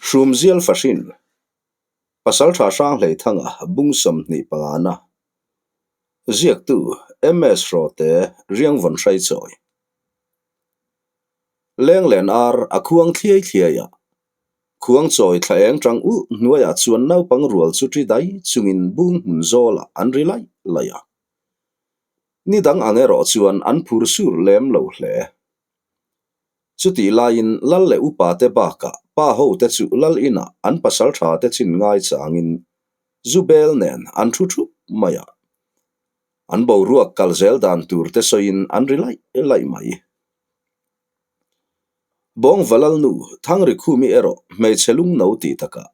Hrumzial Fahrin, Pasaltha Hranghleithanga bung 25 na, Ziaktu MS Hrawte Riangvawn Hraichawi. Lenglen ar a khuang thliai thliai a, khuang chawi thla eng tang ulh hnuaiah chuan naupang rual chu ṭi dai chungin bung hmun zawlah an ri laih laih a. Ni dang ang erawh chuan an phur sur lem lo hle. Chutih laiin lal leh upate bakah pa hote chu lal inah an pasal thate chin ngai changin zu bel nen an thu thup mai a. An boruak kal zel dan tur te sawiin an ri laih laih mai. Bawngva lalnu Thangrikhumi erawh hmeichhe lungno tih takah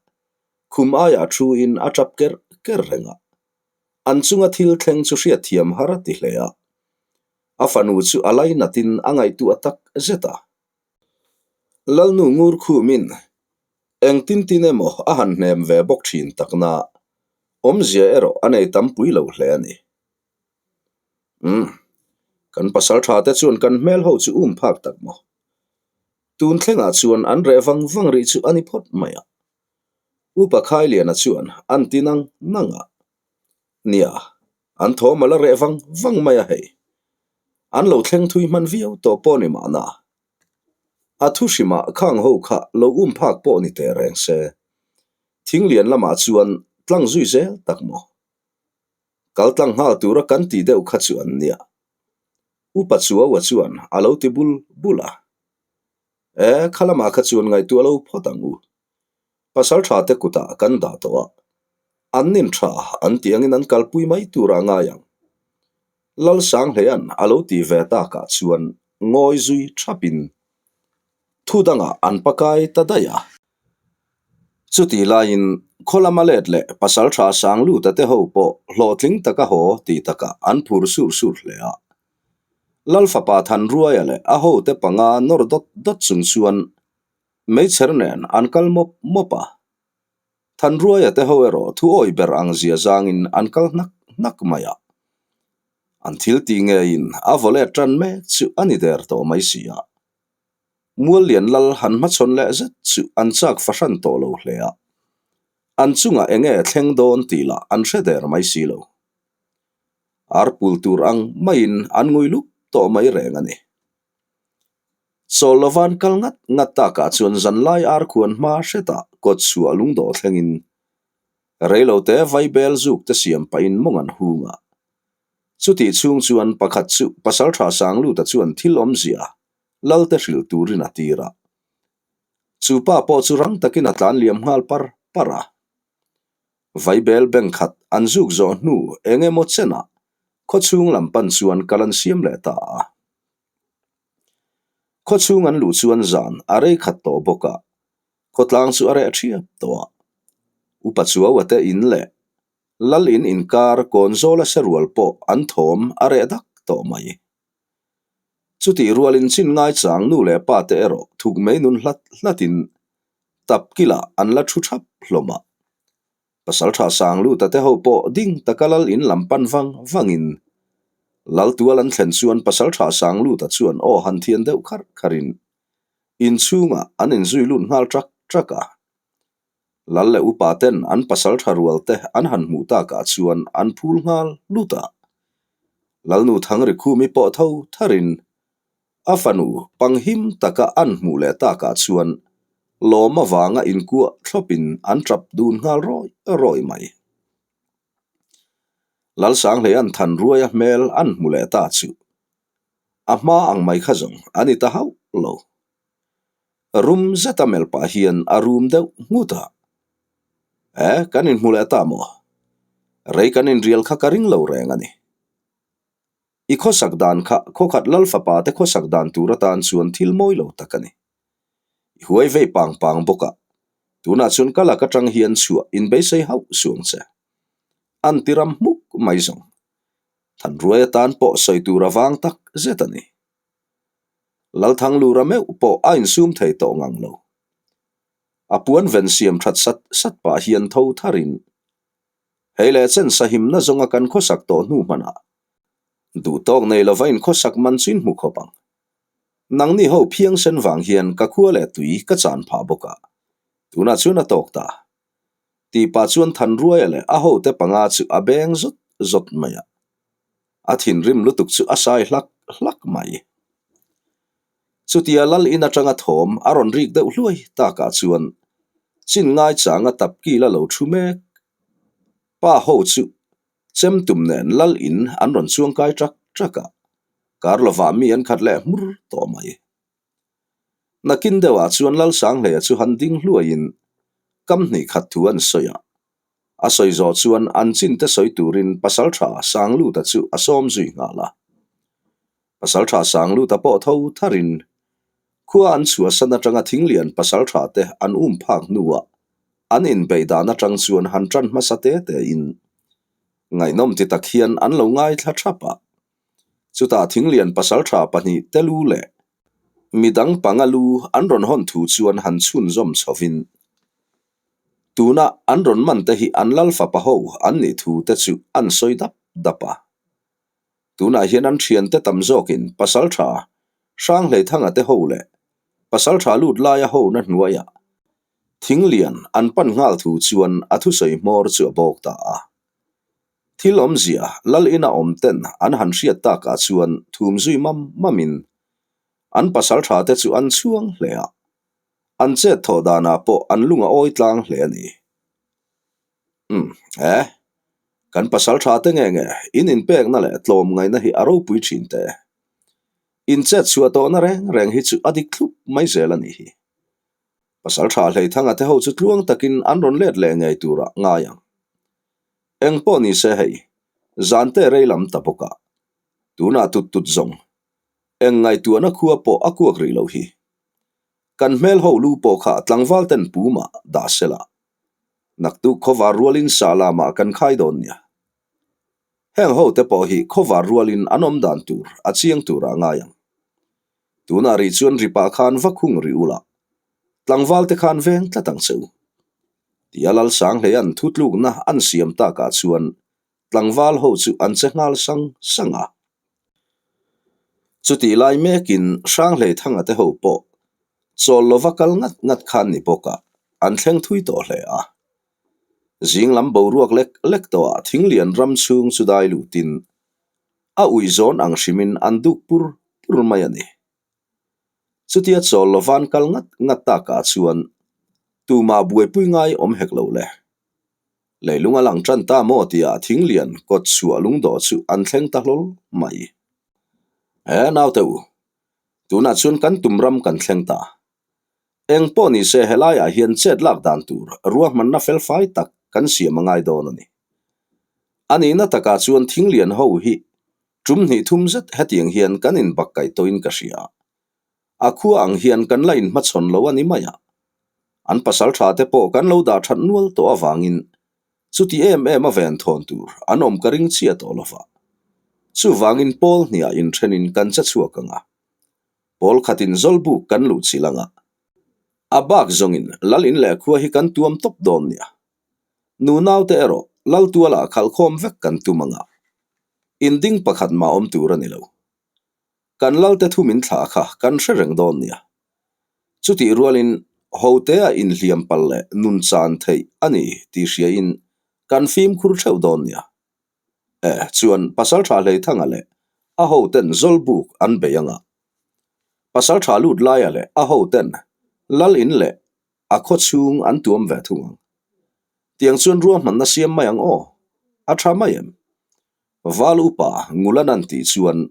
khum aiah thuin a tap ker ker reng a. An chunga thil thleng chu hriatthiam har a ti hle a. A fanu chu a lainatin a ngaihtuah tak zet a. Lalnu ngur khumin engtin tin emaw a han hnem ve bawk thin takna awmzia erawh a nei tam pui lo hle a ni. Umm, kan pasal tha te chuan kan hmel ho chu um phak tak maw? Tun thlengah chuan an reh vang vang rih chu a ni phawt mai a. Upa Khailiana chuan an ti nang nang a. Nia, an thawm a la reh vang vang mai a hei. An lo thleng thui hman viau tawh pawh ni mahna. A thu hrimah khang ho kha lo um phak pawh ni teh reng se. Thinglian lamah chuan tlang zui zel tak maw? Kal tlang nghal tura kan tih deuh kha chu an nia. Upa Chuaua chuan a lo ti bul bul a. E, kha lamah kha chuan ngaihtuah lo phawt ang u. Pasal tha te kutah kan dah tawh a, an nin tha an tih angin an kalpui mai turah ngai ang. Lalsanghleia'n a lo tih ve takah chuan ngawi zui thapin thu dangah an pakai ta daih a. Chutih laiin khaw lama let leh pasal tha Sangluta te ho pawh hlawhtling taka haw tih takah an phur sur sur hle a. Lal fapa Thanruaia leh a hote panga nawr dawt dawt chung chuan Meichher nen an kal mawp mawp a. Thanruaia te ho erawh thu awi ber ang zia zangin an kal hnak hnak mai a. An thil tih ngeiin a vaw let tan mek chu a ni der tawh mai si a. Muallian lal han hmachhawn leh zet chu an chak fahran tawh lo hle a. An chungah enge thleng dawn tih lah an hre der mai si lo. Ar pul tur ang maiin an ngui lup tawh mai reng a ni. Chawl lovan kal ngat ngat takah chuan zanlai ar khuan hma hretah kawt chhuah lungdawh thlengin reilote vaibel zuk te siam pahin mawng an hung a. Chutih chhung chuan pakhat chu Pasaltha Sangluta chuan thil awmzia Lalte hrilh turin a tir a. Chu pa pawh chu rang takin a tlan liam nghal par par a. Vaibel bank khat an zuk zawh hnu eng emaw chenah khawchhung lam pan chuan kal an siam leh ta a. Khawchhung an luh chuan zan a rei khat tawh bawk a, khawtlang chu a reh thiap tawh a. Upa Chuaua te in leh Lal in inkar kawn zawla sarual pawh an thawm a reh dak tawh mai. Chutih rualin chin ngaichang nu leh pa te erawh thuk mai nun hlat hlatin tap kilah an la thu thap hlawm a. Pasaltha Sangluta te ho pawh ding taka lal in lam pan vang vangin Lal tual an thlen chuan Pasaltha Sangluta chuan aw han thian deuh kharh kharhin inchhungah an inzui lut nghal trak trak a. Lal leh upa ten an pasaltha rual te an han hmuh takah chuan an phul nghal lut a. Lalnu Thangrikhumi pawh tho tharin A fanu panghim taka an hmuh leh takah chuan lawm avanga inkuah thlawpin an tap dun nghal rawi rawi mai. Lalsanghleia'n Thanruaia hmel an hmu leh ta chu a hma ang mai kha zawng a ni ta hauh lo. Rum zeta melh pah hian a rum deuh nghut a, E, kan inhmu leh ta maw? Rei kan inrial kha ka ring lo reng a ni. I khawsak dan kha khawkhat lal fapa te khawsak dan tur atan chuan thil mawi lo tak a ni. I huai vei pang pang bawk a, tunah chuan ka lak atang hian chhuah inbeisei hauh suang che. An ti ram hmuk mai zawng. Thanruai atan pawh sawi tur a vang tak zet a ni. Lalthanglura meuh pawh a insum thei tawh ngang lo. A puan ven siam that sat sat pah hian tho tharin Hei leh chen sahimna zawnga kan khawsak tawh hnu hmanah duh tawk nei lova inkhawsak man chu in hmu khawp ang. Nangni ho phiangsen vang hian ka khua leh tui ka chan phah bawk a. Tunah chuan a tawk ta. Tih pah chuan Thanruaia leh a hote panga chu a beng zawt zawt mai a. A thinrim lutuk chu a sai hlak hlak mai. Chutia lal in atanga thawm a rawn rik deuh hluai takah chuan chin ngaichanga tapkil a lo thu mek. Pa ho chu chem tum nen lal in an rawn chuangkai ṭak ṭak a, kar lovah mi an khat leh hmur tawh mai. Nakin deuhah chuan Lalsanghleia chu han ding hluaiin kam hnih khat thu an sawi a. A sawi zawh chuan an chinte sawi turin Pasalṭha Sangluta chu a sawm zui nghal a. Pasalṭha Sangluta pawh tho tharin khua an chhuahsan aṭanga thinglian pasalṭha te an um phak hnuah an inbeih dan aṭang chuan han ṭan hmasa te tein ngaihnawm ti tak hian an lo ngaithla ṭhap a. Chutah thinglian pasalṭha pahnih te lu leh midang panga lu an rawn hawn thu chuan han chhunzawm chhovin tuna an rawn man te hi an lal fapa ho an nih thu te chu an sawi dap dap a. Tunah hian an thiante tam zawkin pasalṭha Hranghleithanga te ho leh pasalṭha lut laia hona hnuaiah thinglian an pan nghal thu chuan a thusawi hmawr chu a bawk ta a. Thil awmzia lal ina awm ten an han hriat takah chuan thum zui mam mamin an pasalṭha te chu an chhuang hle a, an chet thawh danah pawh an lung a awi tlang hle a ni. Umm, e, kan pasalṭha te nge nge in inpekna leh tlawm ngaihna hi a ropui ṭhin teh e. In chet chhuah tawhna reng reng hi chu a dik thlup mai zel a nih hi. Pasalṭha Hleithanga te ho chu tluang takin an rawn let leh ngei turah ngai ang. Eng pawh ni se hei, zan te rei lam ta bawk a, tunah tut tut zawng, eng ngaihtuahna khua pawh a kuak rih lo hi. Kan hmel ho lu pawh kha tlangval ten pumah dah se la, naktuk khawvar rualin sa lamah kan khai dawn nia. Heng ho te pawh hi khawvar rualin an awm dan tur a chiang turah ngai ang. Tunah rih chuan ripah khan va khung rih ula, tlangval te khan veng tlat ang che u. Tia Lalsanghleia'n thutlukna an siam takah chuan tlangval ho chu an che nghal sang sang a. Chutih lai mekin Hranghleithanga te ho pawh chawl lova kal ngat ngat khan ni bawkah an thleng thui tawh hle a. Zing lam boruak lek lek tawhah thinglian ram chhung chu dai lutin a uih zawn ang hrimin an duk pur pur mai a ni. Chutia chawl lovan kal ngat ngat takah chuan tumah buaipui ngai awm hek lo le. Leilung a lang tan ta maw tia thinglian kawt chhuah lungdawh chu an thleng ta hlawl mai. He naute u, tunah chuan kan tum ram kan thleng ta. Eng pawh ni se helaiah hian chet lak dan tur ruahmanna felfai tak kan siam a ngai dawn a ni. A nihna takah chuan thinglian ho hi Tum hnih thum zet hetiang hian kan inbak kaih tawhin ka hria. A khua ang hian kan la inhmachhawn lo a ni mai a. An pasal tha te pawh kan lo dah that nual tawh avangin chuti em em a ven thawn tur an awm ka ring chiah tawh lova. Chuvangin pawl hniah inthenin kan che chhuak ang a. Pawl khatin zawlbuk kan luh chilh ang a. A bak zawngin lal in leh khua hi kan tuam tawp dawn nia. Nunaute erawh Laltualah khalhkhawm vek kan tum ang a. Inding pakhat mah awm tur a ni lo. Kan Lalte thu min thlah kha kan hre reng dawn nia. Chutih rualin hotea inhliam pal leh nun chan theih a ni tih hriain kan fimkhur theuh dawn nia. E, chuan Pasaltha Hleithanga leh a hoten Zawlbuk an bei ang a. Pasaltha lut laia leh a hoten Lal in leh a khaw chhung an tuam ve thung ang. Tiang chuan ruahmanna siam mai ang aw, a tha mai em? Val upa Ngulan an tih chuan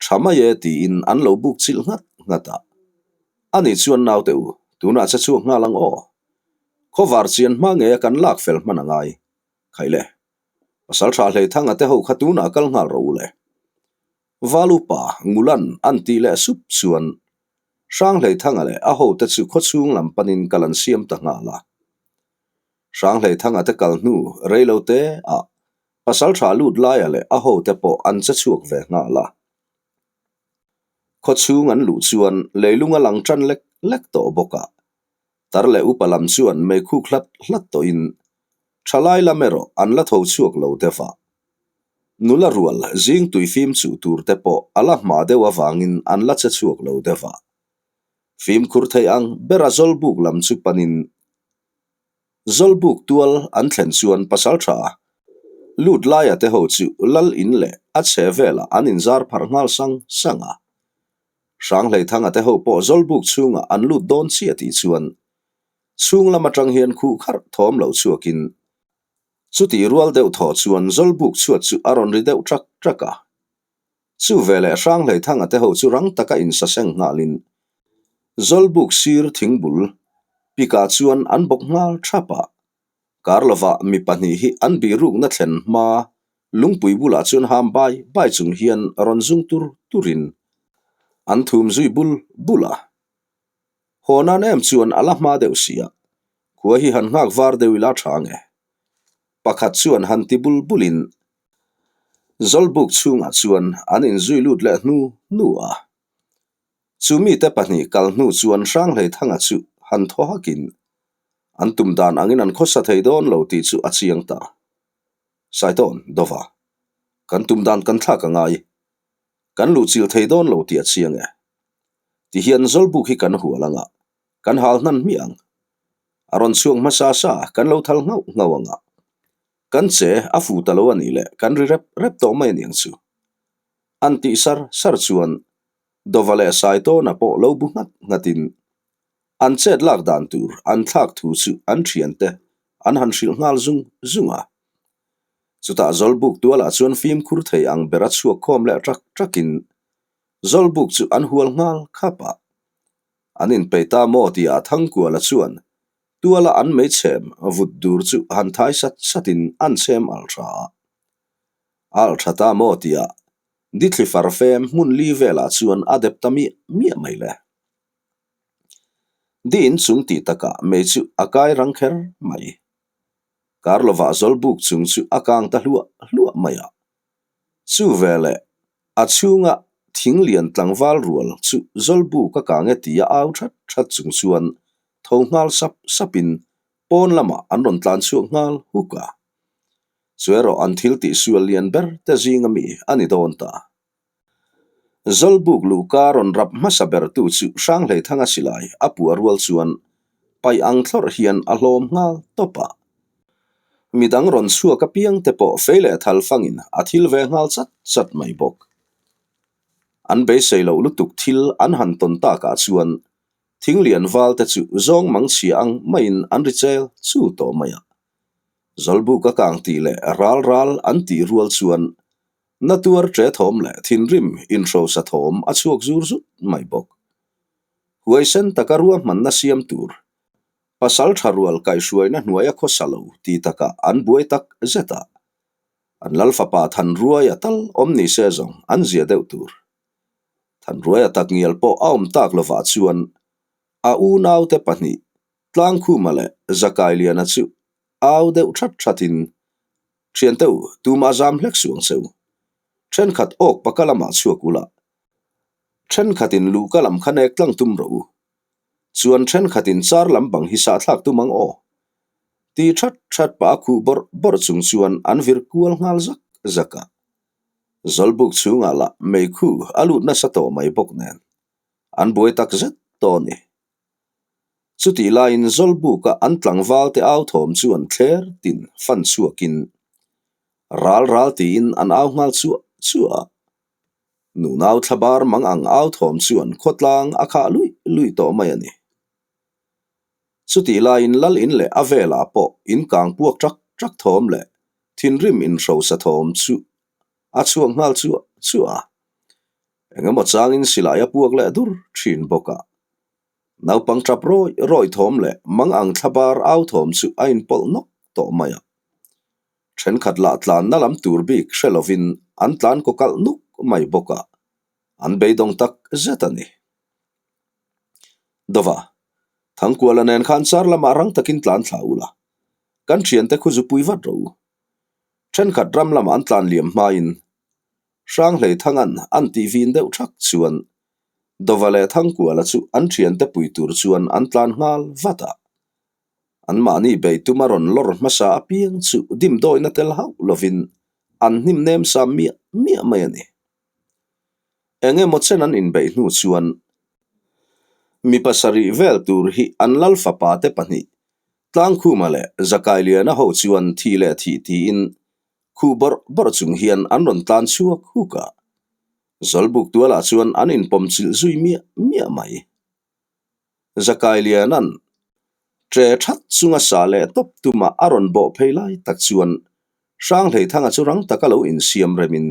tha mai e tiin an lo buk chilh nghat nghat a. Ani chuan naute u, tunah che chhuak nghal ang aw. Khawvar chian hma ngeia kan lak fel hman a ngai. Khaile, pasal tha Hleithanga te ho kha tunah kal nghal rawh u le. Val upa Ngulan an tih leh sup chuan Hranghleithanga leh a hote chu khawchhung lam panin kal an siam ta nghal a. Hranghleithanga te kal hnu rei lo te ah Pasaltha lut laia leh a hote pawh an che chhuak ve nghal a. Khawchhung an luh chuan leilung a lang tan lek lek tawh bawk a. Tar leh upa lam chuan meikhuk hlat hlat tawhin thalai lam erawh an la tho chhuak lo deuh a. Nula rual zing tui fim chuh tur te pawh a la hma deuh avangin an la che chhuak lo deuh a. Fimkhur thei ang bera Zawlbuk lam chu panin. Zawlbuk tual an thlen chuan pasaltha lut laia te ho chu lal in leh a chhe velah an inzar pharh nghal sang sang a. Hranghleithanga te ho pawh Zawlbuk chhungah an lut dawn chiah tih chuan chhung lam atang hian khuh kharh thawm lo chhuakin chutih rual deuh thaw chuan Zawlbuk chhuat chu a rawn ri deuh ṭak ṭak a. Chu veleh Hranghleithanga te ho chu rang taka insaseng nghalin Zawlbuk sir thingbul pikah chuan an bawk nghal thap a. Kar lovah mi pahnih hi an bihrukna thlen hma lungpui bulah chuan ham bai bai chung hian rawn zung tur turin an thum zui bul bul a. Haw nan em chuan a la hma deuh si a, khua hi han nghak var deuh ila tha nge? Pakhat chuan han ti bul bulin Zawlbuk chhungah chuan an inzui lut leh hnu hnu a. Chu mite pahnih kal hnu chuan Hranghleithanga chu han thaw hakin an tum dan angin an khawsa thei dawn lo tih chu a chiang ta. Saitawn, Dova, kan tum dan kan thlak a ngai. Kan luhchilh thei dawn lo tih a chiang e. Tihian Zawlbuk hi kan hual anga kan hal hnan hmiah ang. A rawn chhuak hmasa sa kan lo thal nghauh nghauh anga Kan che a fu ta lo a nih leh kan ri rep rep tawh mai a niang chu. An tih sar sar chuan Dova leh Saitawna pawh lo bu nghat nghatin an chet lak dan tur an thlak thu chu an thiante an han hrilh nghal zung zung a. Chutah Zawlbuk tualah chuan fimkhur thei ang bera chhuak khawm leh ṭak ṭakin Zawlbuk chu an hual nghal khap a. An inpeih ta maw tihah Thangkuala chuan Tuala an meichhem vut dur chu han thai sat satin an chhem alh tha a. Alh tha ta maw tia Dithli far fem hmun li velah chuan a dep ta miah miah mai le. Di inchung tih takah mei chu a kai rang kher mai. Kar lovah Zawlbuk chung chu a kang ta hluah hluah mai a. Chu veleh a chhunga thing lian tlangval rual chu Zawlbuk a kang e tia au that that chung chuan tho nghal sap sapin pawn lamah an rawn tlan chhuak nghal huk a. Chu erawh an thil tihsual lian ber te zinga mi a ni dawn ta. Zawlbuk luhka rawn rap hmasa bertu chu Hranghleithanga silai a puah rual chuan paih ang thlawrh hian a hlawm nghal tawp a. Midang rawn chhuak apiang te pawh fei leh thal fangin a thil ve nghal chat chat mai bawk. An beisei loh lutuk thil an han tawn takah chuan thinglian val te chu zawng mang chhia ang maiin an ri chel chul tawh mai a. Zawlbuk a kang tih leh ral ral an tih rual chuan Na tuar ṭe thawm leh thinrim inhrosa thawm a chhuak zur zut mai bawk. Huaisen taka ruahmanna siam tur, pasal ṭha rual kaihhruaina hnuaia khawsa lo ti takah an buai tak zet a, an lal fapa Thanruaia tal awm ni se zawng an zia deuh tur. Thanruaia takngial pawh a awm tak lovah chuan a unaute pahnih Tlangkhuma leh Zakailiana chu au deuh that thatin Thiante u, tumah zam hlek suh ang che u. Thenkhat awk paka lamah chhuak ula, thenkhatin luhka lam kha nek tlang tum rawh u. Chuan thenkhatin char lam bang hi sahthlak tum ang aw. Ti that that pah a khuh bawrh bawrh chung chuan an vir kual nghal zak zak a. Zawlbuk chhungah lah meikhu a lut nasa tawh mai bawk nen an buai tak zet tawh a ni. Chutih laiin Zawlbuka an tlangvalte au thawm chu an thler tin fan chhuakin ral ral tiin an au nghal chuah chuah a. Nunau thlabar mang ang au thawm chuan khawtlang a khah luih luih tawh mai a ni. Chutih laiin Lal in leh a velah pawh in kang puak ṭak ṭak thawm leh thinrim inhrosa thawm chu a chhuak nghal chuah chuah a. Engemaw changin silai a puak leh dur thin bawk a. Naupang tap rawi rawi thawm leh mang ang thlabar au thawm chu a inpawlh nawk tawh mai a. Thenkhat lah tlanna lam tur bik hre lovin an tlan kaw kalh nuk mai bawk a, an beidawng tak zet a ni. Dova, Thangkuala nen khan char lamah rang takin tlan thla ula, kan thiante khu zu pui vat rawh u. Thenkhat ram lamah an tlan liam hmain Hranghleithang an an tih vin deuh thak chuan Dova leh Thangkuala chu an thiante pui tur chuan an tlan nghal vat a. Anmahni bei tuma rawn lawr hmasa apiang chu dimdawina tel hauh lovin an hnim nem sa miah miah mai a ni. Eng emaw chen an inbeih hnu chuan mi pasarih vel tur hi an lal fapa te pahnih. Tlangkhuma leh Zakailiana ho chuan thih leh thih tiin khuh bawrh bawrh chung hian an rawn tlan chhuak huk a. Zawlbuk tualah chuan an inpawm chilh zui miah miah mai. Zakailiana'n ṭe ṭhat chunga sa leh tawp tuma a rawn bawh phei lai tak chuan Hranghleithanga chu rang taka lo insiam remin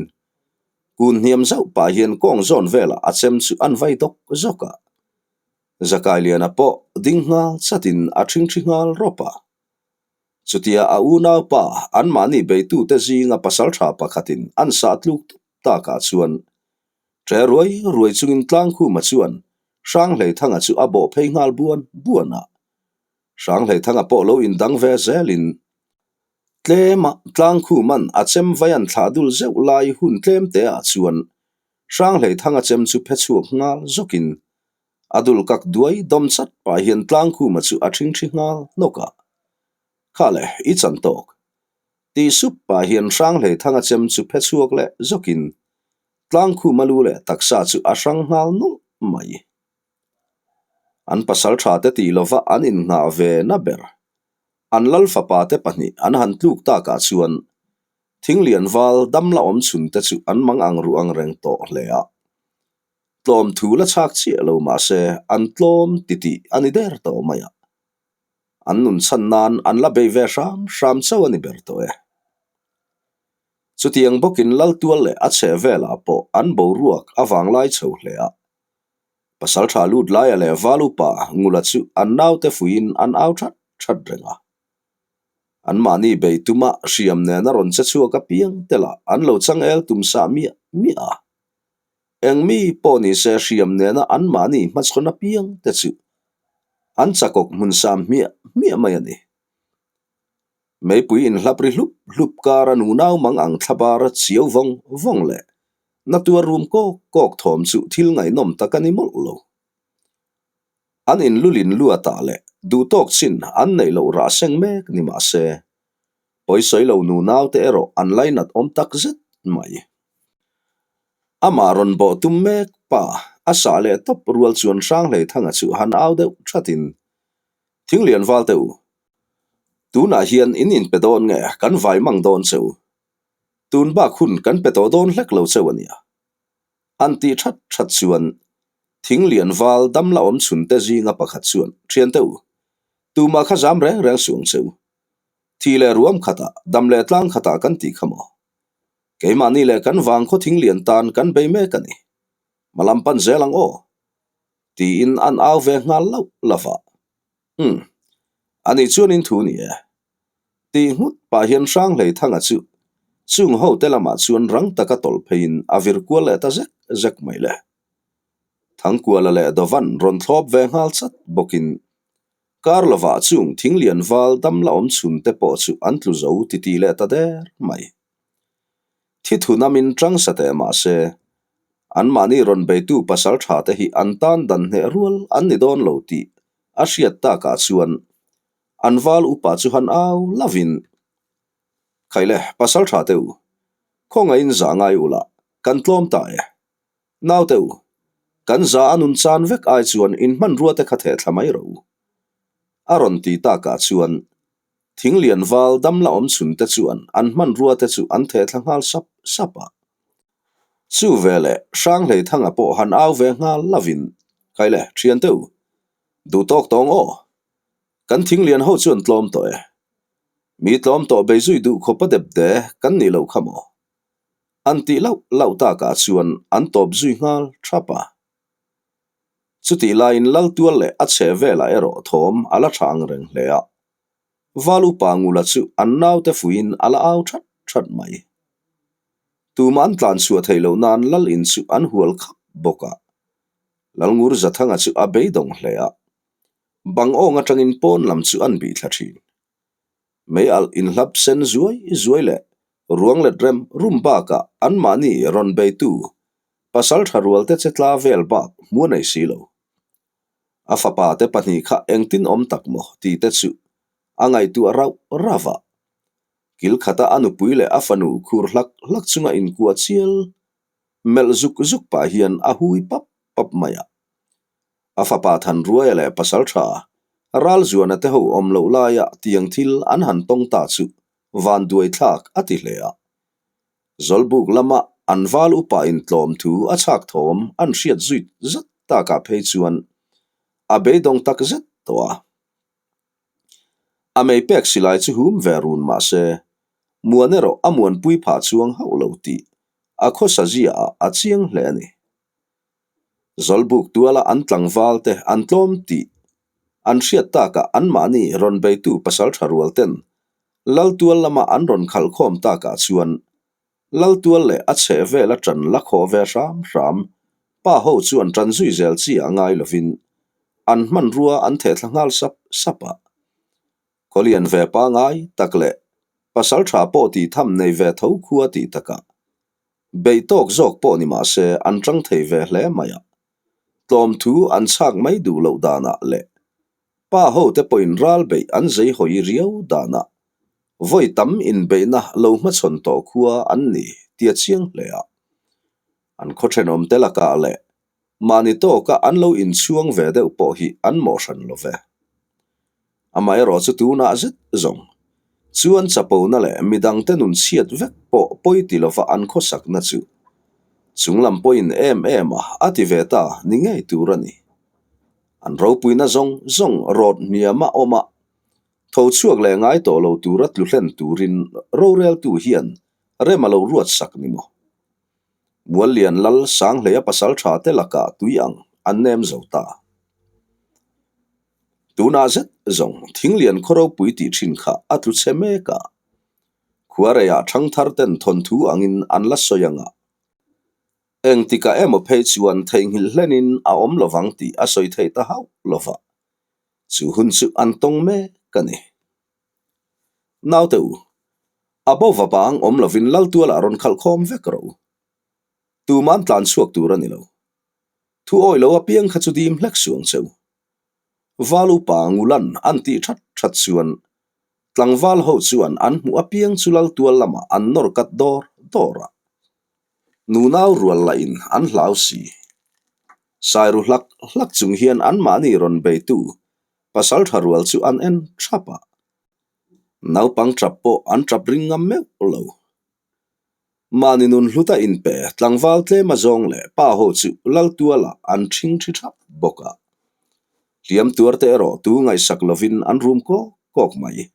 kun hniam zauh pah hian kawng zawn velah a chem chu an vai dawk zawk a. Zakailiana pawh ding nghal chatin a ṭhingṭhi nghal rawp a. Chutia a unaupa anmahni beitute zinga pasalṭha pakhatin an sah tluk tup takah chuan ṭe ruai ruai chungin Tlangkhuma chuan Hranghleithanga chu a bawh phei nghal buan buan a. Hranghleithanga pawh lo indang ve zelin tlema Tlangkhuman a chem vai an thlah dul zeuh lai hun tlem te ah chuan Hranghleithanga chem chu phe chhuak nghal zawkin a dul kak duai dawm chat pah hian Tlangkhuma chu a ṭhingṭhi nghal hnawk a. Kha le, i chan tawk. Tih sup pah hian Hranghleithanga chem chu phe chhuak leh zawkin Tlangkhuma lu leh taksa chu a hrang nghal nawlh mai. An pasal tha te tih lova an innghah ve na ber. An lal fapa te pahnih an han tluk takah chuan Thinglian val dam la awm chhun te chu an mang ang ruh ang reng tawh hle a. Tlawm thu la chhak chiah lo mah se an tlawm titih a ni der tawh mai a. An nun chhan nan an la bei ve hram hram chauh a ni ber tawh e. Chutiang bawkin Laltual leh a chheh velah pawh an boruak a vanglai chho hle a. Pasalṭha lut laia leh val upa Ngula chu an naute fuiin an au that that reng a. Anmahni bei tuma hriam nena rawn che chhuak apiang te lah an lo changel tum sah miah miah a. Eng mi pawh ni se hriam nena anmahni hmachhawn apiang te chu an chakawk hmun sam hmiah hmiah mai a ni. Meipui inhlap ri hlup hlup kara nunau mang ang thlabar chiau vawng vawng leh na tuar rum kawk kawk thawm chu thil ngaihnawm tak a ni mawlh lo. An inlulin luatah leh duhtawk chin an neih loh rah seng mek ni mah se, pawisawi lo nunau te erawh an lainat awm tak zet mai. Amah rawn bawh tum mek pa a sah leh tawp rual chuan Hranghleithanga chu han au deuh thatin, Thinglian val teh u, tunah hian in inpe dawn nge kan vai mang dawn che u? Tun bak hun kan pe tawh dawn hlek lo cheu a nia. An tih that that chuan Thinglian val dam la awm chhun te zinga pakhat chuan, Thian teh u, tumah kha zam reng reng suh ang che u. Thi leh ruam khatah, dam leh tlang khatah kan tih kha maw? Keimahni leh kan vang khaw thinglian tan kan bei mek a ni. Hmalam pan zel ang aw. Tiin an au ve nghal lauh lauh a. Umm. Ani chuan in thu ni e. Tih nghut pah hian Hranghleithanga chu chung ho te lamah chuan rang taka tawlh pheiin a vir kual leh ta zek zek mai le. Thangkuala leh Dovan rawn thlawp ve nghal chat bawkin kar lovah chung thinglian val dam la awm chhun te pawh chu an tlu zo titih leh ta der mai. Thi thu namin tang sa teh mah se, anmahni rawn beitu pasal tha te hi an tan dan hneh rual an ni dawn lo tih a hriat takah chuan an val upa chu han au lovin, Khaile, pasal tha teh u, khawngaihin zah ngai ula, kan tlawm ta e. Naute u, kan za a nun chan vek ai chuan in hmanrua te kha theh thla mai rawh u. A rawn ti takah chuan Thinglian val dam la awm chhun te chuan an hmanrua te chu an theh thla nghal sap sap a. Chu veleh Hranghleithanga pawh han au ve nghal lovin, Khaile, thiante u, duh tawk tawng aw. Kan thinglian ho chuan tlawm tawh e. Mi tlawm tawh bei zui duh khawp a dep de kan nih loh kha maw? An tih lauh lauh takah chuan an tawp zui nghal thap a. Chutih laiin Laltual leh a chhe velah erawh thawm a la tha ang reng hle a. Val upa Ngula chu an naute fuiin a la au that that mai. Tumah an tlan chhuah theih loh nan Lal in chu an hual khap bawk a. Lalngur Zathanga chu a beidawng hle a. Bang awng atangin pawn lam chu an bih thla thin. Mei alh inhlap sen zuai zuai leh ruang let rem rum bakah anmahni rawn beitu pasal tha rual te che tla vel bak hmu a nei si lo. A fapa te pahnih kha engtin awm tak maw tih te chu a ngaihtuah rauh rauh a. Kil khata a nupui leh a fanu khur hlak hlak chunga inkuah chial melh zuk zuk pah hian a hui pap pap mai a. A fapa Thanruaia leh pasal tha. Ralzuana te ho awm loh laia tiang thil an han tawng ta chu vanduai thlak a ti hle a. Zawlbuk lama an val upa in tlawm thu a chhak thawm an hriat zui zat takah phei chuan a beidawng tak zet tawh a. A mei pek silai chu hum ve run mah se, muan erawh a muanpui phah chuang hauh lo tih a khawsa ziaah a chiang hle a ni. Zawlbuk tuala an tlangval te an tlawm tih an hriat takah anmahni rawn beitu pasal tha rual ten Laltual lama an rawn khalh khawm takah chuan Laltual leh a chheh vel a ṭan la khawh ve hram hram pa ho chuan ṭan zui zel chi ah ngai lovin an hmanrua an theh thla nghal sap sap a. Khawlian ve pangai tak leh pasal tha pawh tih tham nei ve tho khua tih takah Beih tawk zawk pawh ni mah se an ṭang thei ve hle mai a, tlawmthu an chhak mai duh loh danah leh pa hote pawhin ral beih an zei hawi riau danah vawi tam inbeihna lo hmachhawn tawh khua an ni tia chiang hle a. An khaw ṭhenawmte lakah leh Mahni tawka an lo inchhuang ve deuh pawh hi an mawh hran lo ve. Amaherawh chu tunah zet zawng chuan chapona leh midangte nun chhiat vek pawh pawi ti lova an khawsakna chu chunglam pawhin em em a a ti ve ta ni ngei tur a ni. An ropuina zawng zawng rawt hniama awm a, tho chhuak leh ngai tawh lo tura tlu hlen turin roreltu hian rem a lo ruatsak ni maw? Muallian Lal Sanghleia pasal tha te lakah tui ang an nem zo ta. Tunah zet zawng Thinglian khaw ropui tih thin kha a tlu chhe mek a. Khuareiah thangthar ten thawnthu angin an la sawi ang a. Engtikah emaw phei chuan theihnghilh hlenin a awm lovang tih a sawi theih ta hauh lova. Chu hun chu an tawng mek a ni. Naute u, a bo va bang awm lovin Laltualah rawn khalh khawm vek rawh u. Tuman tlan chhuak tur a ni lo. Thu awi lo apiang kha chu dim hlek suh ang che u. Val upa Ngulan an tih that that chuan tlangval ho chuan an hmuh apiang chu Laltual lamah an nawr kat dawr dawr a. Nunau rual lahin an hlau si. Sairu hlak hlak chung hian anmahni rawn beitu Pasal tha rual chu an en thap a, naupang tap pawh an tap ring ngam meuh lo. Mahni nun hluta inpe tlangval tlem a zawng leh pa ho chu Laltualah an ṭhing ṭhi thap bawk a, hliam tuar te erawh tu ngaihsak lovin an rum kawk kawk mai.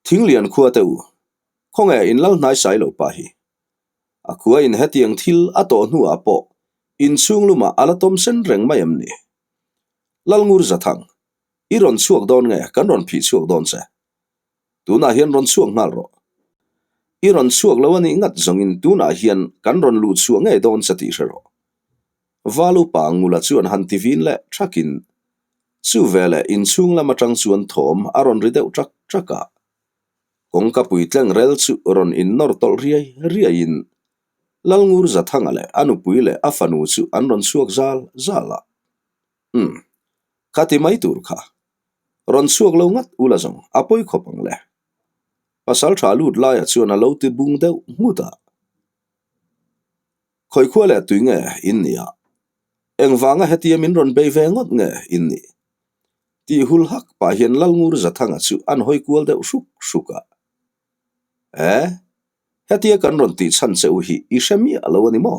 Thinglian khua te u, khawnge in lal hnai sai lo pa hi. A khua in hetiang thil a tawh hnuah pawh inchhung lumah a la tawm sen reng mai em ni? Lalngur Zathang, i rawn chhuak dawn nge kan rawn phih chhuak dawn che? Tunah hian rawn chhuak nghal rawh. I rawn chhuak lo a nih ngat zawngin tunah hian kan rawn luh chhuah ngei dawn che tih hre rawh. Val upa Ngula chuan han ti vin leh thakin chu veleh inchhung lam atang chuan thawm a rawn ri deuh ṭak ṭak a. Kawngka puitleng rel chu rawn innawr tawlh riai riaiin Lalngur Zathanga leh a nupui leh a fanu chu an rawn chhuak zal zal a. Umm, kha ti mai tur kha. Rawn chhuak lo ngat ula zawng a pawi khawp ang le. Pasal tha lut laia chuan a lo ti bung deuh nghut a. Khawikhua leh tui nge in nih a? Engvanga hetia min rawn bei ve ngawt nge in nih? Tih hul hak pah hian Lalngur Zathanga chu an hawi kual deuh hruk hruk a. Eh? Hetia kan rawn tih chhan che u hi i hre miah lo a ni maw?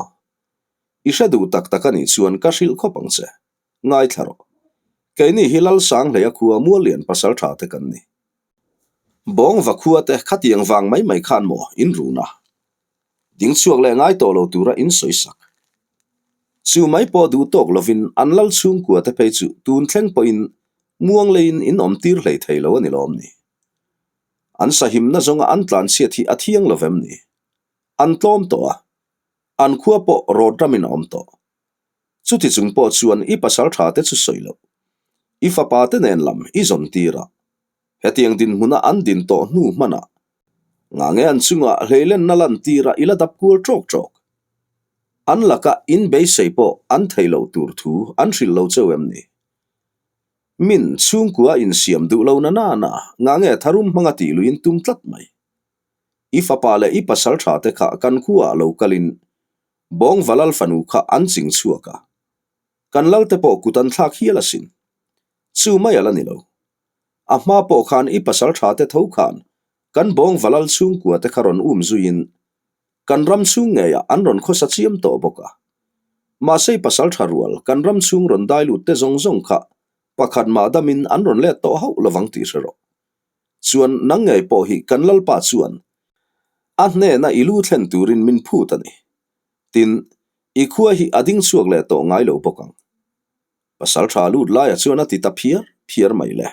I hre duh tak tak a nih chuan ka hrilh khawp ang che. Ngaithla rawh. Keini hi Lalsanghleia khua Muallian pasal tha te kan ni. Bawngva khua te khatiang vang mai mai khan maw in run a? Ding chhuak leh ngai tawh lo tura in sawi sak. Chu mai pawh duh tawk lovin an lal chhungkua te phei chu tun thleng pawhin muang leiin in awm tir hlei thei lo a ni lawm ni? An sahimna zawnga an tlanchhiat hi a thiang lo vem ni? An tlawm tawh a, an khua pawh rawt ramin a awm tawh. Chuti chung pawh chuan i pasal tha te chu sawi loh. I fapa te nen lam i zawn tir a, hetiang dinhmuna an din tawh hnu hmanah ngange an chungah hleilenna lantir a i la dap kual ṭawk ṭawk. An laka in beisei pawh an thei loh tur thu an hrilh lo cheu em ni? Min chhungkua insiam duh lo na nana ngange tharum hmanga tih luiin tum tlat mai. I fapa leh i pasal tha te kha kan khuaah lo kalin Bawngva lal fanu kha an ching chhuak a, kan lal te pawh kut an thlak hial asin. Chu mai a la ni lo. A hma pawh khan i pasal tha te tho khan kan bawng valal chhungkua te kha rawn um zuiin kan ram chhung ngeiah an rawn khawsa chiam tawh bawk a. Mahse i pasal tha rual kan ram chhung rawn dai lut te zawng zawng kha pakhat mah damin an rawn let tawh hauh lovang tih hre rawh. Chuan nang ngei pawh hi kan Lalpa chuan a hnena i lu thlen turin min phut a ni. Tin, i khua hi a ding chhuak leh tawh ngai lo bawk ang. Pasal tha lut laia chuan a ti ta phiar phiar mai le.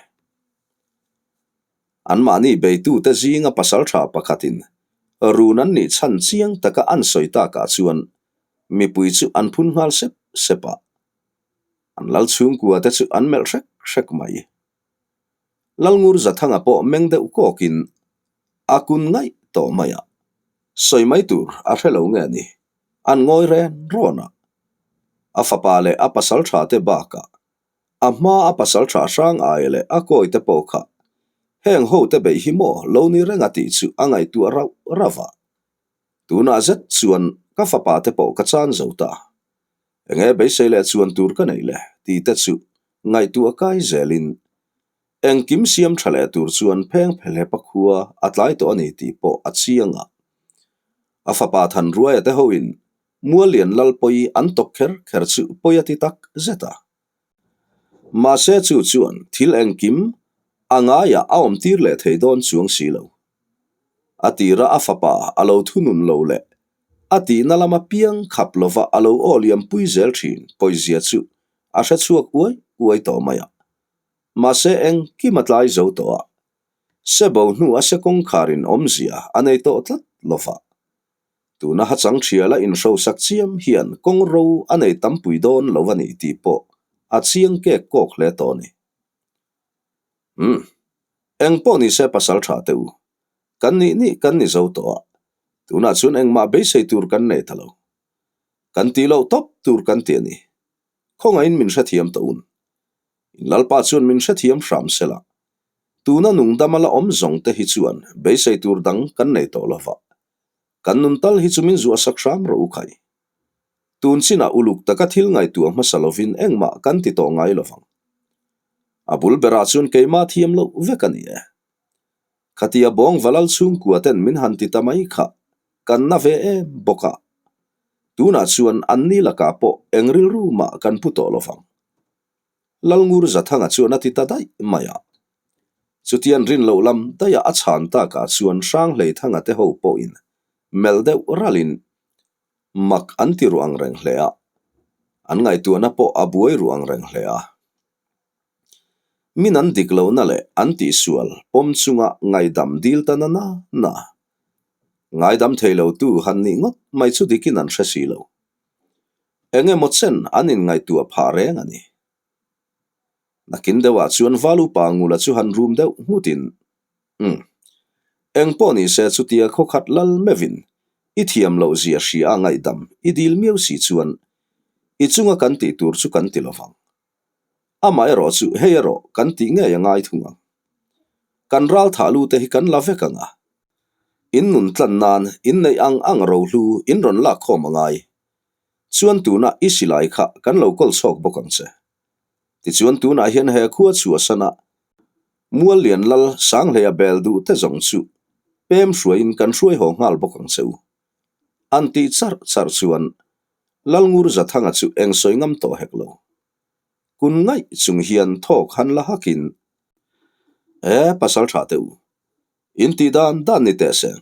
Anmahni beitute zinga pasal tha pakhatin run an nih chhan chiang taka an sawi takah chuan mipui chu an phun nghal sep sep a. An lal chhungkua te chu an melh hrek hrek mai. Lalngur Zathanga pawh meng deuh kawkin a kun ngaih tawh mai a, sawi mai tur a hre lo nge ni, an ngawi ren rawn a. A fapa leh a pasal tha te bakah a hma a pasal tha hrang ai leh a kawi te pawh kha heng ho te beih hi maw lo ni reng a tih chu a ngaihtuah rauh rauh a. Tunah zet chuan ka fapa te pawh ka chan zo ta. Enge beisei leh chuan tur ka nei le tih te chu ngaihtuah kai zelin engkim siam tha leh tur chuan pheng phelhep a khua a tlai tawh a ni tih pawh a chiang a. A fapa Thanruaia te hoin Muallian Lalpawi an tawk kher kher chu pawi a ti tak zet a. Mahse chu chuan thil engkim a ngaiah a awm tir leh thei dawn chuang si lo. A tira a fapa a lo thunun lo leh a tihna lama piang khap lova a lo aw liam pui zel thin pawizia chu a hre chhuak uai uai tawh mai a. Mahse engkim a tlai zo tawh a, se bo hnu a se kawngkharin awmzia a nei tawh tlat lova. Tuna hachang thiala inhrosak chiam hian kawng ro a nei tampui dawn lo a ni tih pawh a chiang kek kawk hle tawh a ni. Umm. Eng pawh ni se pasal tha teh u. Kan nih nih kan ni zo tawh a, tunah chuan engmah beisei tur kan nei ta lo. Kan tih loh tawp tur kan ti a ni. Khawngaihin min hrethiam tawh un. In Lalpa chuan min hrethiam hram sela. Tuna nungdama la awm zawng te hi chuan beisei tur dang kan nei tawh lova. Kan nun tal hi chu min zuahsak hram rawh u khai. Tun chinah uluk taka thil ngaihtuah hmasa lovin engmah kan ti tawh ngai lovang. A bul berah chuan keimah thiam loh vek a ni e. Khatia bawng valal chhungkua ten min han ti ta mai kha kan na ve em bawk a. Tunah chuan anni lakah pawh eng rilru mah kan pu tawh lovang. Lalngur Zathanga chuan a ti ta daih mai a. Chutian rin loh lam daihah a chhan takah chuan Hranghleithanga te ho pawhin melh deuh ralhin mak an ti ruh ang reng hle a, an ngaihtuahna pawh a buai ruh ang reng hle a. Min an dik lohna leh an tihsual pawm chunga ngaidam dil ta na na na. Ngaidam thei lotu han nih ngawt mai chu dikin an hre si lo. Eng emaw chen an inngaihtuah phah reng a ni. Nakin deuhah chuan Val upa Ngula chu han rum deuh nghutin, Umm. Eng pawh ni se chutia khawkhat lal meuhin i thiam loh zia hria a ngaihdam i dil miau si chuan i chunga kan tih tur chu kan ti lovang. Amah erawh chu hei erawh kan tih ngei a ngai thung ang. Kan ral thah lu te hi kan la vek ang a. In nun tlan nan in neih ang ang rohlu in rawn lak khawm a ngai. Chuan tuna i silai kha kan lo kawl chhawk bawk ang che. Tichuan tunah hian he khua chhuahsan a Muallian Lal Sanghleia bel duh te zawng chu pem hruaiin kan hruai haw nghal bawk ang che u. An tih charh charh chuan Lalngur Zathanga chu eng sawi ngam tawh hek lo. Kun ngaih chung hian thawk han la hakin, E pasal tha teh u, in tih dan dan ni teh seng.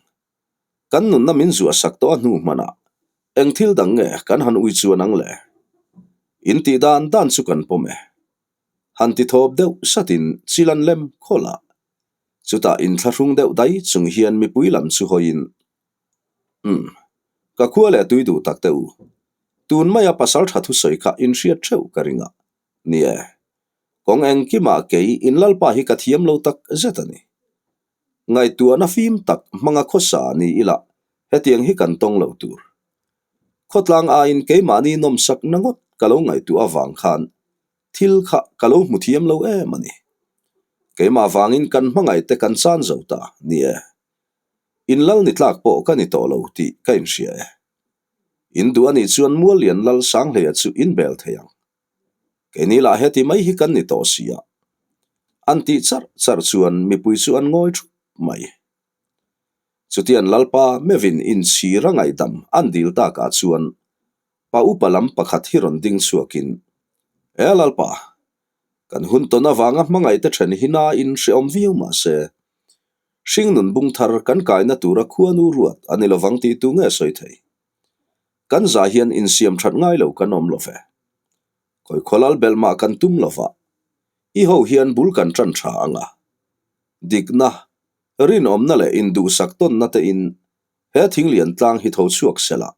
Kan nunna min zuahsak tawh a hnu hmanah eng thil dang nge kan han ui chuan ang le? In tih dan dan chu kan pawm e. Han ti thawp deuh satin chil an lem khawlh a. Chutah inthlahrung deuh dai chung hian mipui lam chu hawiin, Umm, ka khua leh tui duh tak teh u. Tun maia pasal tha thusawi kha in hriat theuh ka ring a. Ni e, kawng engkimah kei in lalpa hi ka thiam lo tak zet a ni. Ngaihtuahna fim tak hmanga khawsa ni ila hetiang hi kan tawng lo tur. Khawtlang aiin keimahni nawmsak na ngawt ka lo ngaihtuah avang khan thil kha ka lo hmu thiam lo em a ni. Keimah vangin kan hmangaihte kan chan zo ta ni e. In lal ni tlak pawh ka ni tawh lo tih ka inhria e. In duh a nih chuan Muallian Lal Sanghleia chu in bel thei ang. Keini lah heti mai hi kan ni tawh si a. An tih charh charh chuan mipui chu an ngawi thup mai. Chutian Lalpa mevin inchhir a ngaihdam an dil takah chuan pa upa lam pakhat hi rawn ding chhuakin, E Lalpa, kan hun tawn avanga hmangaihte then hi nain hrehawm viau mah se, hringnun bung thar kan kaina tura khuanu ruat a ni lovang tih tu nge sawi thei? Kan zah hian insiam that ngai lo kan awm lo ve. Khawi khawlal belh mah kan tum lo va, i ho hian bul kan tan tha ang a. Dikna, rinawmna leh induhsak tawnna tein he thinglian tlang hi tho chhuak se la.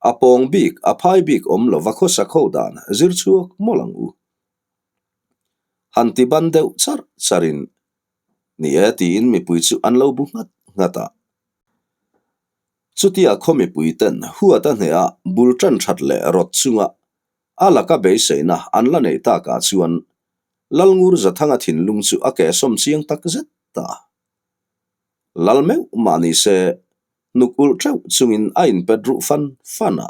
A pawng bik, a phai bik awm lo va khawsak ho dan zir chhuak mawlh ang u. Han ti ban deuh charh charhin, Ni e tiin mipui chu an lo bu nghat nghat a. Chutia khaw mipui ten huat a hneh a bul tan that leh rawt chunga a laka beiseina an la neih takah chuan Lalngur Zathanga thinlung chu a kehsawm chiang tak zet ta. Lal meuh mah ni se hnuk ulh teuh chungin a inpet ruh fan fan a,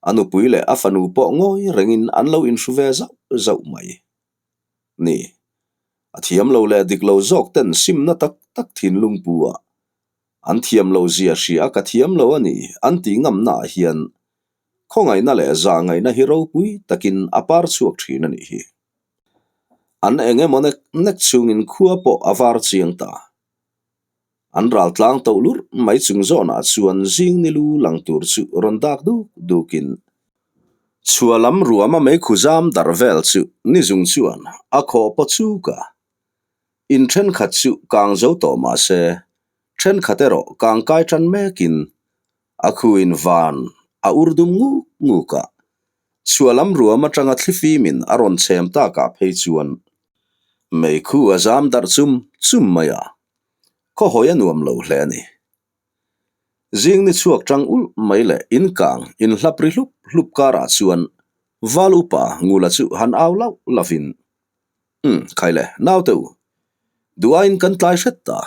a nupui leh a fanu pawh ngawi rengin an lo inhru ve zauh zauh mai. Ni, a thiam lo leh dik lo zawk ten simna tak tak thinlung pu a, an thiam lo zia hria a ka thiam lo a ni an tih ngamna ah hian khawngaihna leh zahngaihna hi ropui takin a par chhuak thin a nih hi. An eng emaw nek nek chungin khua pawh a var chiang ta. An ral tlang toh lurh mai chung zawnah chuan zing ni lu lang tur chu rawn dak duk dukin chhuah lam ruama meikhu zam darh vel chu ni zung chuan a khawh paw chuk a. In thenkhat chu kang zo tawh mah se, thenkhat erawh kang kai tan mekin a khuin van a ur dum nguk nguk a. Chhuah lam ruam atanga thlifimin a rawn chhem takah phei chuan meikhu a zam darh chum chum mai a, khawhawi a nuam lo hle a ni. Zing ni chhuak tang ulh mai leh in kang in hlap ri hlup hlup karah chuan Val upa Ngula chu han au lauh lovin, Umm, khai le, naute u, duhaiin kan tlai hret ta.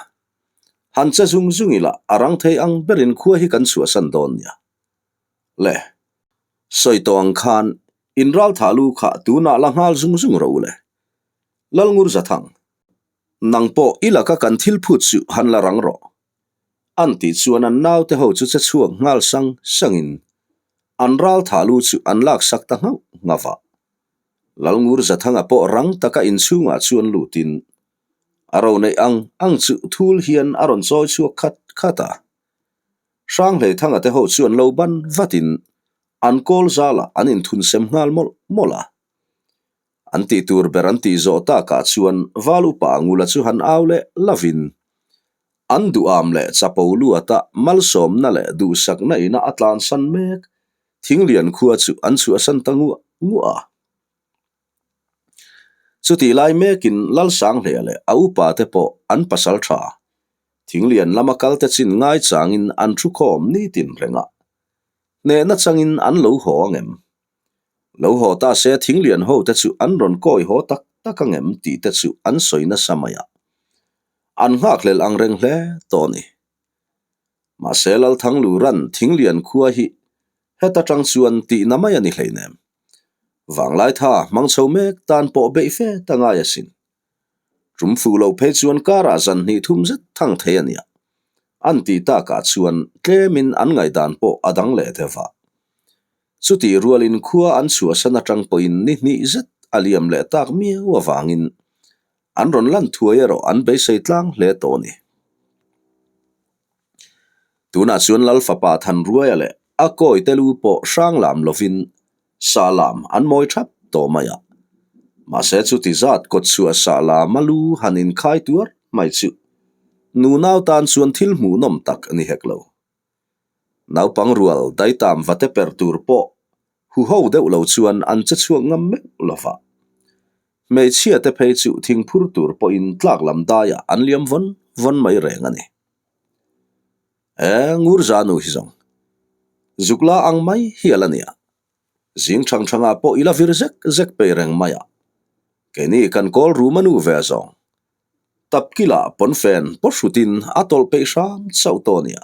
Han che zung zung ila a rang thei ang berin khua hi kan chhuahsan dawn nia. Le, sawi tawh ang khan in ral thah lu kha tunah la nghal zung zung rawh u le. Lalngur Zathang, nang pawh i laka kan thil phut chu han la rang rawh. An tih chuan an naute ho chu che chhuak nghal sang sangin an ral thah lu chu an laksak ta nghauh nghauh a. Lalngur Zathanga pawh rang taka inchhungah chuan lutin a ro neih ang ang chu thul hian a rawn chawi chhuak khat khat a. Hranghleithanga te ho chuan lo ban vatin an kawl zalah an inthunsem nghal mawlh mawlh a. An tih tur ber an tih zawh takah chuan Val upa Ngula chu han au leh lovin an duham leh chapo luata malsawmna leh duhsakna ina a tlansan mek Thinglian khua chu an chhuahsan ta nguah nguah a. Chutih lai mekin Lalsanghlea leh a upa te pawh an pasal tha Thinglian lama kalte chin ngaichangin an thu khawm nitin reng a, hnehna changin an lo haw angem? Lo haw ta se Thinglian ho te chu an rawn kawi haw tak tak angem tih te chu an sawi nasa mai a, an nghakhlel ang reng hle tawh a ni. Mahse Lalthangluran Thinglian khua hi heta tang chuan tihna mai a ni hleinem. Vanglaitha hmang chho mek tan pawh beih fe ta ngai asin. Tum fuh loh phei chuan karah zan hnih thum zet thang thei a nia. An tih takah chuan tlemin an ngaihdan pawh a dang leh deuh a. Chutih rualin khua an chhuahsan atang pawhin ni hnih zet a liam leh tak miau avangin an rawn lan thuai erawh an beisei tlang hle tawh a ni. Tunah chuan Lal fapa Thanruaia leh a kawite lu pawh hrang lam lovin Sa lam an mawi thap tawh mai a. Mahse chuti zat kawt chhuah sa lama lu han inkhai tuar mai chu nunau tan chuan thil hmuhnawm tak a ni hek lo. Naupang rual daitam vate per tur pawh huho deuh lo chuan an che chhuak ngam meuh lo va. Hmeichhia te phei chu thingphur tur pawhin tlak lam daiah an liam vawn vawn mai reng a ni. E, Ngurza nu hi zawng. Zukla ang mai hi a la nia. Zing thang thangah pawh i la vir zek zek peih reng mai a. Keini kan kawl ruma nu ve zawng. Tapkila pawnfen paw hrutin a tawlh peih hram chauh tawh nia.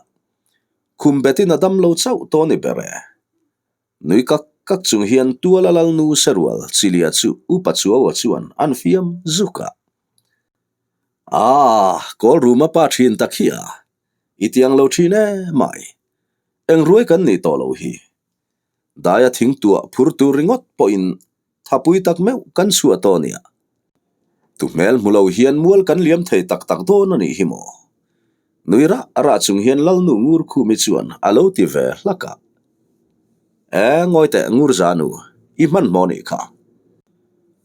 Khum betin a dam lo chauh tawh ni ber e. Nui kak kak chung hian tuala lalnu serual chilia chu upa chuaua chuan an fiam zuk a. Aaa, kawl ruma pa thin tak hi a, i tiang lo thin e mai. Eng ruai kan nih tawh loh hi. Daia thing tuah phur tur ringawt pawhin thapui tak meuh kan chhuah tawh nia. Tu hmel hmu lo hian mual kan liam thei tak tak dawn a nih hi maw? Nui rah rah chung hian Lalnu Ngurkhumi chuan a lo ti ve hlak a. E, ngawi teh Ngurzanu, i hmanhmawh nih kha.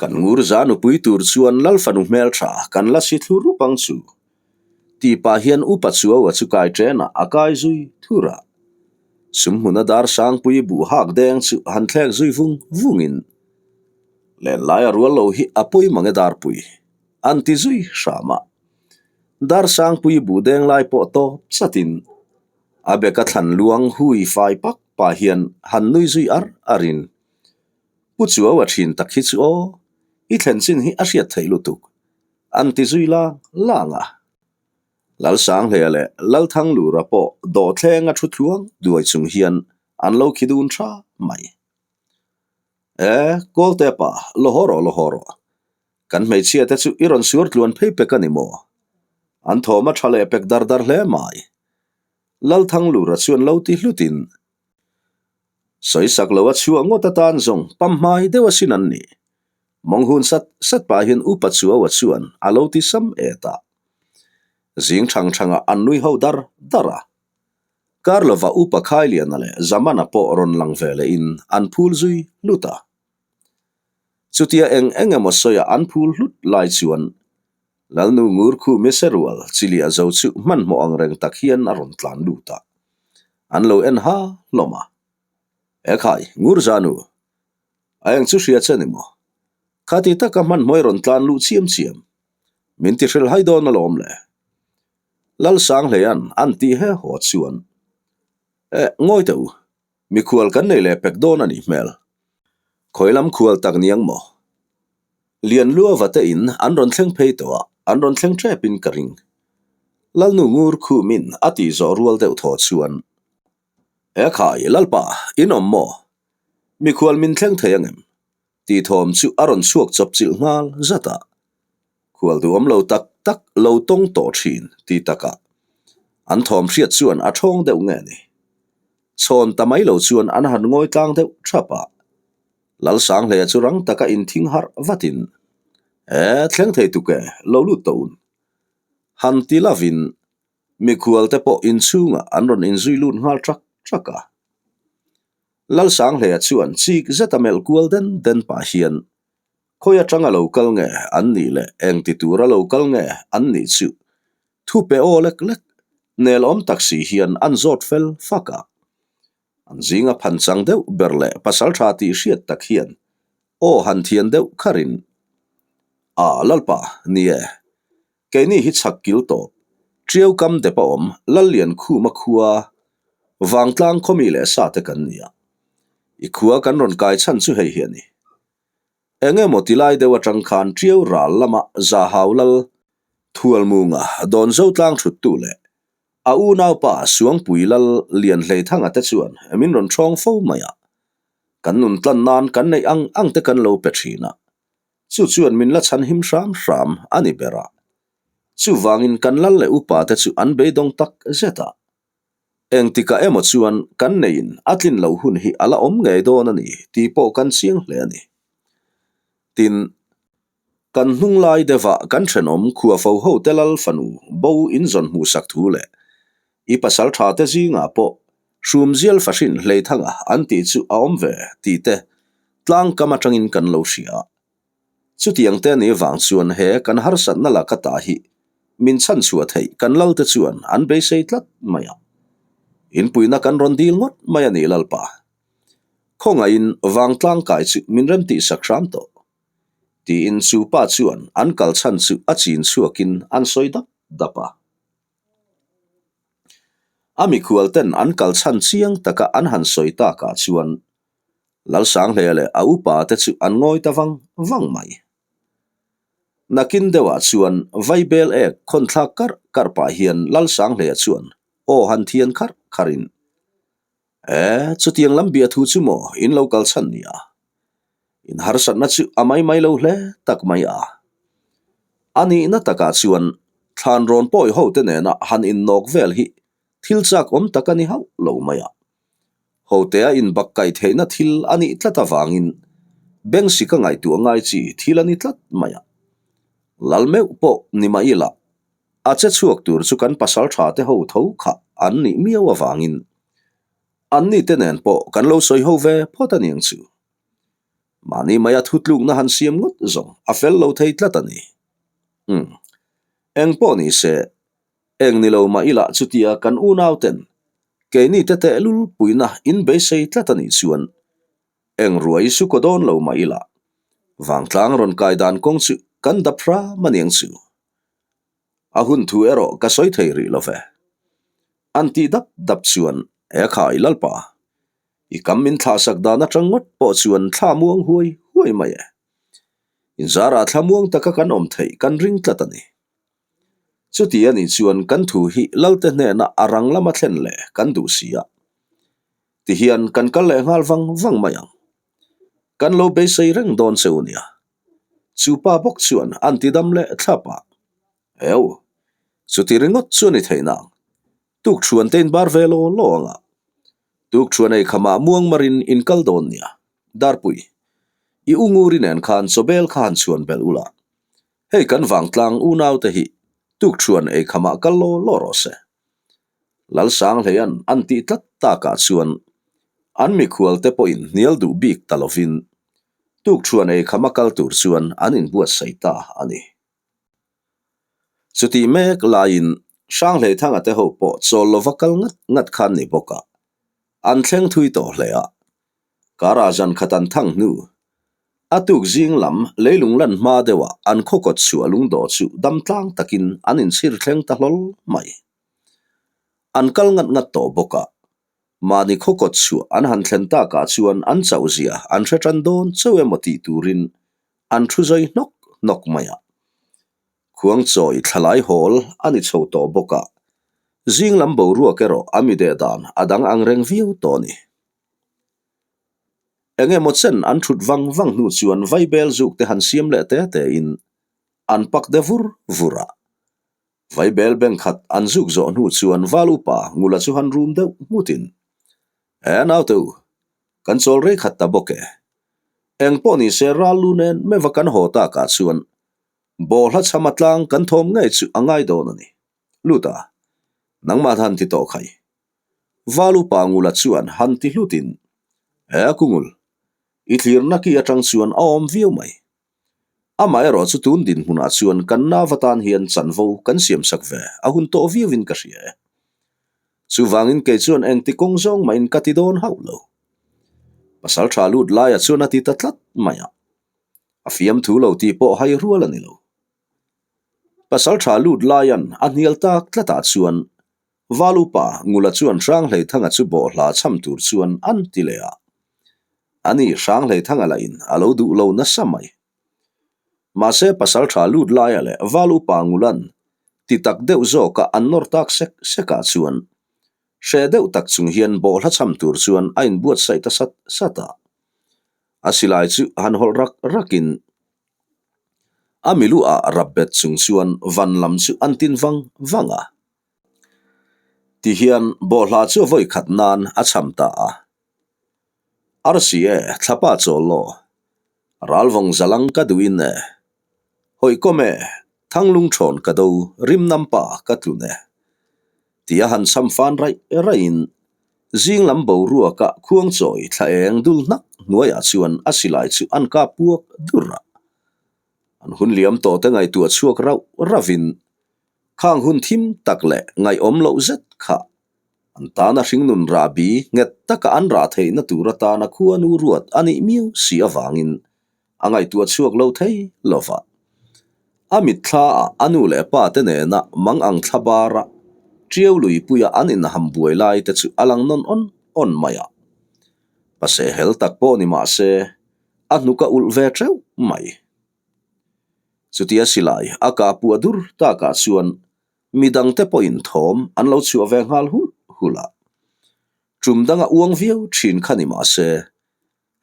Kan Ngurzanu pui tur chuan Lalfanu hmeltha kan la si thlu rup ang chu. Tih pah hian upa Chuaua chu kai ṭenah a kai zui thur a. Sumhmuna dar sangpui buh hak deng chu han thlek zui vung vungin, Lenlai a rual lo hi a pawi mang e darpui, an ti zui hram a. Dar sangpui buh deng lai pawh tawp chatin a beka thlan luang hui fai pak pah hian han nui zui ar arin, Pu Chuaua ṭhin tak hi chu aw, i thlen chin hi a hriat theih lutuk. An ti zui lang lang a. Lalsanghlea leh Lalthanglura pawh dawhthleng a thu thluang duai chung hian an lo khi dun tha mai. E, Kawlte pa, lo haw rawh, lo haw rawh. Kan hmeichhia te chu i rawn suar tluan phei pek a ni maw? An thawm a tha leh pek dar dar hle mai. Lalthanglura chuan lo ti hlutin, Sawisak lo a chhuah ngawt atan zawng pamhmai deuh asin an ni. Mawng hun sat sat pahin upa Chuaua chuan a lo ti sam et a. Zing thang thangah an nui ho dar dar a. Kar lova upa Khailiana leh Zamana pawh rawn lang ve lehin an phul zui hlut a. Chutia eng eng emaw sawiah an phul hlut lai chuan Lalnu Ngurkhu Miserual Chilia zo chu hmanhmawh ang reng tak hian a rawn tlan lut a. An lo en ha hlawm a. Ekhai, Ngurzanu! A eng chu hria che ni maw? Khati taka hmanhmawih rawn tlan luh chiam chiam. Min ti hrilh hai dawn alawm le. Lalsanghleia'n an tih he haw chuan, Eh, ngawi teh u, mikhual kan nei leh pek dawn a nih hmel. Khawi lam khual tak niang maw? Lian Luava te in an rawn thleng phei tawh a, an rawn thleng tep in ka ring. Lalnu ngur khumin a tih zawh rual deuh thaw chuan, Ekhai, Lalpa, in awm maw? Mikhual min thleng thei angem? Tih thawm chu a rawn chhuak chawp chilh nghal zat a. Khual duhawm lo tak tak lo tawng tawh thin ti takah an thawm hriat chuan a thawng deuh nge ni. Chhawn ta mai lo chuan an han ngawi tlang deuh thap a. Lalsanghleia chu rang taka inthing harh vatin, E, thleng thei tuk e, lo lut tawh un. Han ti lovin Mikhual te pawh inchhungah an rawn inzui lut nghal ṭak ṭak a. Lalsanghleia chuan chik zeta melh kual den den pah hian khawi atanga lo kal nge an nih leh eng ti tura lo kal nge an nih chu thu pe aw lek lek nel awm tak si hian an zawt fel fak a. An zinga phan chang deuh ber leh pasal tha tih hriat tak hian aw han thian deuh kharin, A Lalpa, ni e, Keini hi chhak kil tawp, Ṭiau kam dep a awm, Lallian Khuma khua, Vangtlang khawmi leh sa te kan ni a. I khua kan rawn kai chhan chu hei hi a ni. Eng emaw ti lai deuh aṭang khan Ṭiau ral lama Zahau Lal Thualmunga Dawnzo tlang ṭhuttu leh a unaupa Suangpui Lal Lianhleithanga te chuan min rawn ṭhawng fo mai a. Kan nun tlan nan kan neih ang ang te kan lo pe ṭhin a. Chu chuan min la chhan him hram hram a ni ber a. Chuvangin kan lal leh upa te chu an beidawng tak zet a. Engtikah emaw chuan kan neiin a tlin loh hun hi a la awm ngei dawn a ni tih pawh kan chiang hle a ni. Tin, kan hnung lai deuhah kan thenawm khuafo hote lal fanu bo inzawn hmuhsak thu leh i pasal tha te zingah pawh Hrumzial fahrin hleithanga an tih chu a awm ve tih te tlang kam atangin kan lo hria a. Chutiang te ni vang chuan he kan harsatna laka ta hi min chhan chhuah theih kan lal te chuan an beisei tlat mai a. Inpuina kan rawn dil ngawt mai a ni Lalpa. Khawngaihin vangtlang kai chu min rem tih sak hram tawh. Tiin chu pa chuan an kal chhan chu a chin chhuakin an sawi dap dap a. A mikhual ten an kal chhan chiang taka an han sawi takah chuan Lalsanghlea leh a upa te chu an ngawi ta vang vang mai. Nakin deuhah chuan Vaibel ek khawn thlak karh karh pah hian Lalsanghlea chuan aw han thian kharh kharhin, E, chutiang lam bia thu chu maw in lo kal chhan nia. In harsatna chu a mai mai lo hle tak mai a. A nihna takah chuan. Thlan rawn pawi ho te nena han innawk vel hi thil chak awm tak a ni hauh lo mai a. Hotea inbak kai theihna thil a nih tlat avangin Bengsi ka ngaihtuah ngai chi thil a ni tlat mai a. Lal meuh pawh ni mah ila a che chhuak tur chu kan pasal tha te ho tho kha an nih miau avangin anni te nen pawh kan lo sawi ho ve phawt a niang chu. Mahni maia thutlukna han siam ngawt zawng a fel lo thei tlat a ni. Umm. Eng pawh ni se, eng ni lo mah ila chutia kan unau ten keini te tehlul puina in beisei tlat a nih chuan eng ruai su kaw dawn lo mah ila vangtlang rawn kai dan kawng chu kan dap hram a niang chu. A hun thu erawh ka sawi thei rih lo ve. An tih dap dap chuan he khai Lalpa I kam min thlahsak dan atang ngawt pawh chuan thla muang huai huai mai e. Inzarah thla muang taka kan awm theih kan ring tlat a ni. Chuti a nih chuan kan thu hi Lalte hnena a rang lama thlen leh kan duh si a. Tihian kan kal leh nghal vang vang mai ang. Kan lo beisei reng dawn che u nia. Chu pa bawk chuan an ti dam leh thlap a. Eu, chuti ringawt chu a ni thei nang. Tukṭhuan te in bar ve law law ang a. Tukṭhuan ei khamah muangmarin in kal dawn nia. Darpui, i u Nguri nen khan chawbel kha han chhuan belh ula. Hei kan vangtlang unaute hi tukṭhuan ei khamah kal law law rawh se. Lalsanghleian an tih tlat takah chuan an mikhualte pawhin hnial duh bik ta lovin tukṭhuan ei khama kal tur chuan an inbuatsaih ta a ni. Chutih mek laiin Hranghleithanga te ho pawh chawl lova kal ngat ngat khan ni bawk a, an thleng thui tawh hle a. Kara zan khat an thang hnu, a tuk zing lam leilung lan hma deuhah an khaw kawt chhuah lungdawh chu dam tlang takin an inchhir thleng ta hlawl mai. An kal ngat ngat tawh bawk a, mahni khaw kawt chhuah an han thlen takah chuan an chauhzia an hre tan dawn chauh emaw tih turin an thu zai hnawk hnawk mai a. Khuangchawi thlalai hawl a ni chho tawh bawk a, zing lam boruak erawh a mi deh dan a dang ang reng viau tawh a ni. Eng emaw chen an thut vang vang hnu chuan vaibel zuk te han siam leh te te in an pak de vur vur a. Vaibel beng khat an zuk zawh hnu chuan val upa Ngula chu han rum deuh nghut in, He naute u, kan chawl rei khat ta bawk e. Eng pawh ni se ral lu nen meva kan haw takah chuan bawlhla chhama tlang kan thawm ngei chu a ngai dawn a ni. Lut a, nangmah han ti tawh khai. Val upa Ngula chuan han ti hlutin, He a kungul, i thlirna ki atang chuan a awm viau mai. Amaherawh chu tun dinhmunah chuan kan nau atan hian chanvo kan siamsak ve a hun tawh viauin ka hria e. Chuvangin kei chuan engti kawng zawng mahin ka ti dawn hauh lo. Pasal tha lut laia chuan a ti ta tlat mai a. A fiamthu lo tih pawh hai rual a ni lo. Pasal tha lut laian a hnial tak tlatah chuan Val upa Ngula chuan Hranghleithanga chu bawhhla chham tur chuan an ti leh a. Ani Hranghleithanga lah in a lo duh lo nasa mai. Mahse pasal tha lut laia leh Val upa Ngula'n ti tak deuh zawka an nawr tak sek sekah chuan hreh deuh tak chung hian bawhhla chham tur chuan a inbuatsaih ta sat sat a. A silai chu han hawlh rak rakin a milu ah rap bet chung chuan van lam chu an tin vang vang a. Tihian bawhhla chu vawi khat nan a cham ta a. Arsi e, thlapa chawl law. Ralvawng zalang ka duhin e. Hawihkawm e, thanglung thawn ka do, rimnam pa ka tlun e. Tia han cham fan raih raihin zing lam boruaka khuangchawi thla eng dul hnak hnuaiah chuan a silai chu an kap puak dur a. An hun liam tawh te ngaihtuah chhuak rauh rauhin Khang hun thim tak leh ngaihawm loh zet kha an tana hringnun rahbi nghet taka an rah theihna tur atana khuanu ruat a nih miau si avangin a ngaihtuah chhuak lo thei lo va. A mitthla ah a nu leh pa te nena mang ang thla bara Tiau luipuia an inham buai lai te chu a lang nawn awn awn mai a. Pasehhel tak pawh ni mah se a hnuk a ulh ve teuh mai. Chutia silai a kah puah dur takah chuan midangte pawhin thawm an lo chhuah ve nghal hulh hulh a. Tum danga uang viau thin kha ni mah se,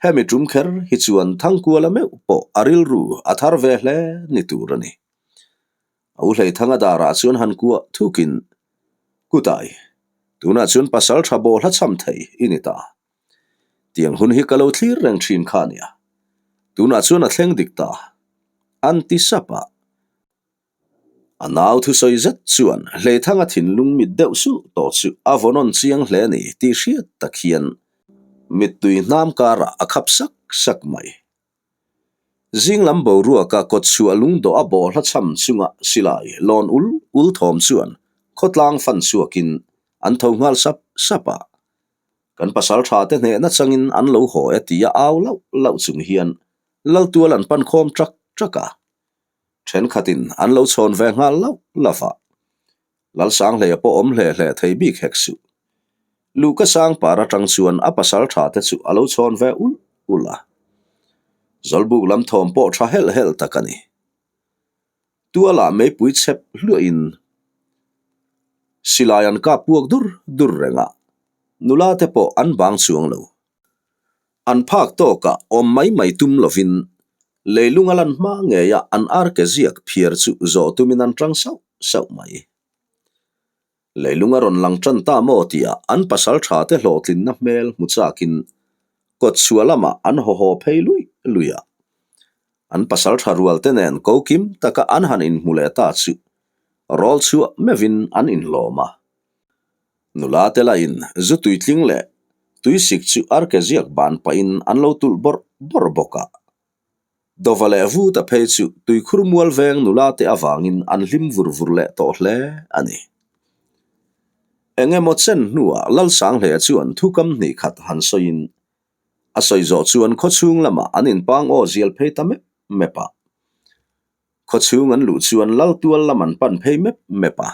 hemi tum kher hi chuan Thangkuala meuh pawh a rilru a thar ve hle ni tur a ni. A u Hleithanga darah chuan han kuah thukin, Kutai, tunah chuan pasal tha baw hla cham thei i ni ta. Tiang hun hi ka lo thlir reng thin kha a nia. Tunah chuan a thleng dik ta. An ti sap a. A nau thusawi zet chuan Hleithanga thinlung mit deuh suh tawh chu a vawnawn chiang hle a ni tih hriat tak hian mittui hnam karah a khap sak sak mai. Zing lam boruaka kawtchhuah lungdawh a bawhhla cham chunga silai lawn ul ul thawm chuan khawtlang fan chhuakin an tho nghal sap sap a. Kan pasal tha te hnehna changin an lo haw e tia au lauh lauh chung hian Laltual an pan khawm ṭak ṭak a. Thenkhatin an lo chhawn ve nghal lauh lauh a. Lalsanghleia pawh awm hle hle thei bik hek suh. Luhka Sangpar atang chuan a pasal tha te chu a lo chhawn ve ulh ulh a. Zawlbuk lam thawm pawh tha helh helh tak a ni. Tualah meipui chhep hluahin silai an kap puak dur dur reng a, nula te pawh an bang chuang lo. An phak tawkah awm mai mai tum lovin leilung a lan hma ngeia an arke ziak phiar chu zawh tumin an tang sauh sauh mai. Leilung a rawn lang tan ta maw tia an pasal tha te hlawhtlinna hmel hmu chakin kawtchhuah lamah an haw haw phei lui lui a. An pasal tha rual te nen ko kim taka an han inhmu leh ta chu rawl chhuah meuhin an inhlawm a. Nula te lahin zu tuitling leh tuisik chu arke ziak ban pahin an lo tulh bawrh bawrh bawk a. Dova leh Vuta phei chu tuikhur mual veng nula te avangin an hlim vur vur leh tawh hle a ni. Eng emaw chen hnuah Lalsanghlea chuan thukam hnih khat han sawiin a sawi zawh chuan khawchhung lamah an inpang aw zial phei ta mep mep a. Khawchhung an luh chuan Laltual lam an pan phei mep mep a.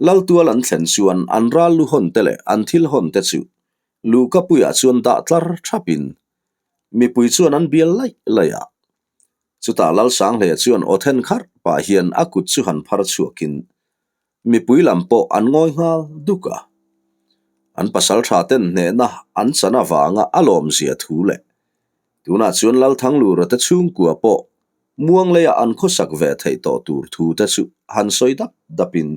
Laltual an thlen chuan an ral lu hawn te leh an thil hawn te chu Luhkapuiah chuan dah tlar thapin Mipui chuan an bial laih laih a. Chutah Lalsanghlea chuan aw then kharh pah hian a kut chu han phar chhuakin mipui lam pawh an ngawi nghal duk a. An pasal tha ten hnehna an chan avanga a lawmzia thu leh tunah chuan Lalthanglura te chhungkua pawh muang leiah an khawsak ve theih tawh tur thu te chu han sawi dap dapin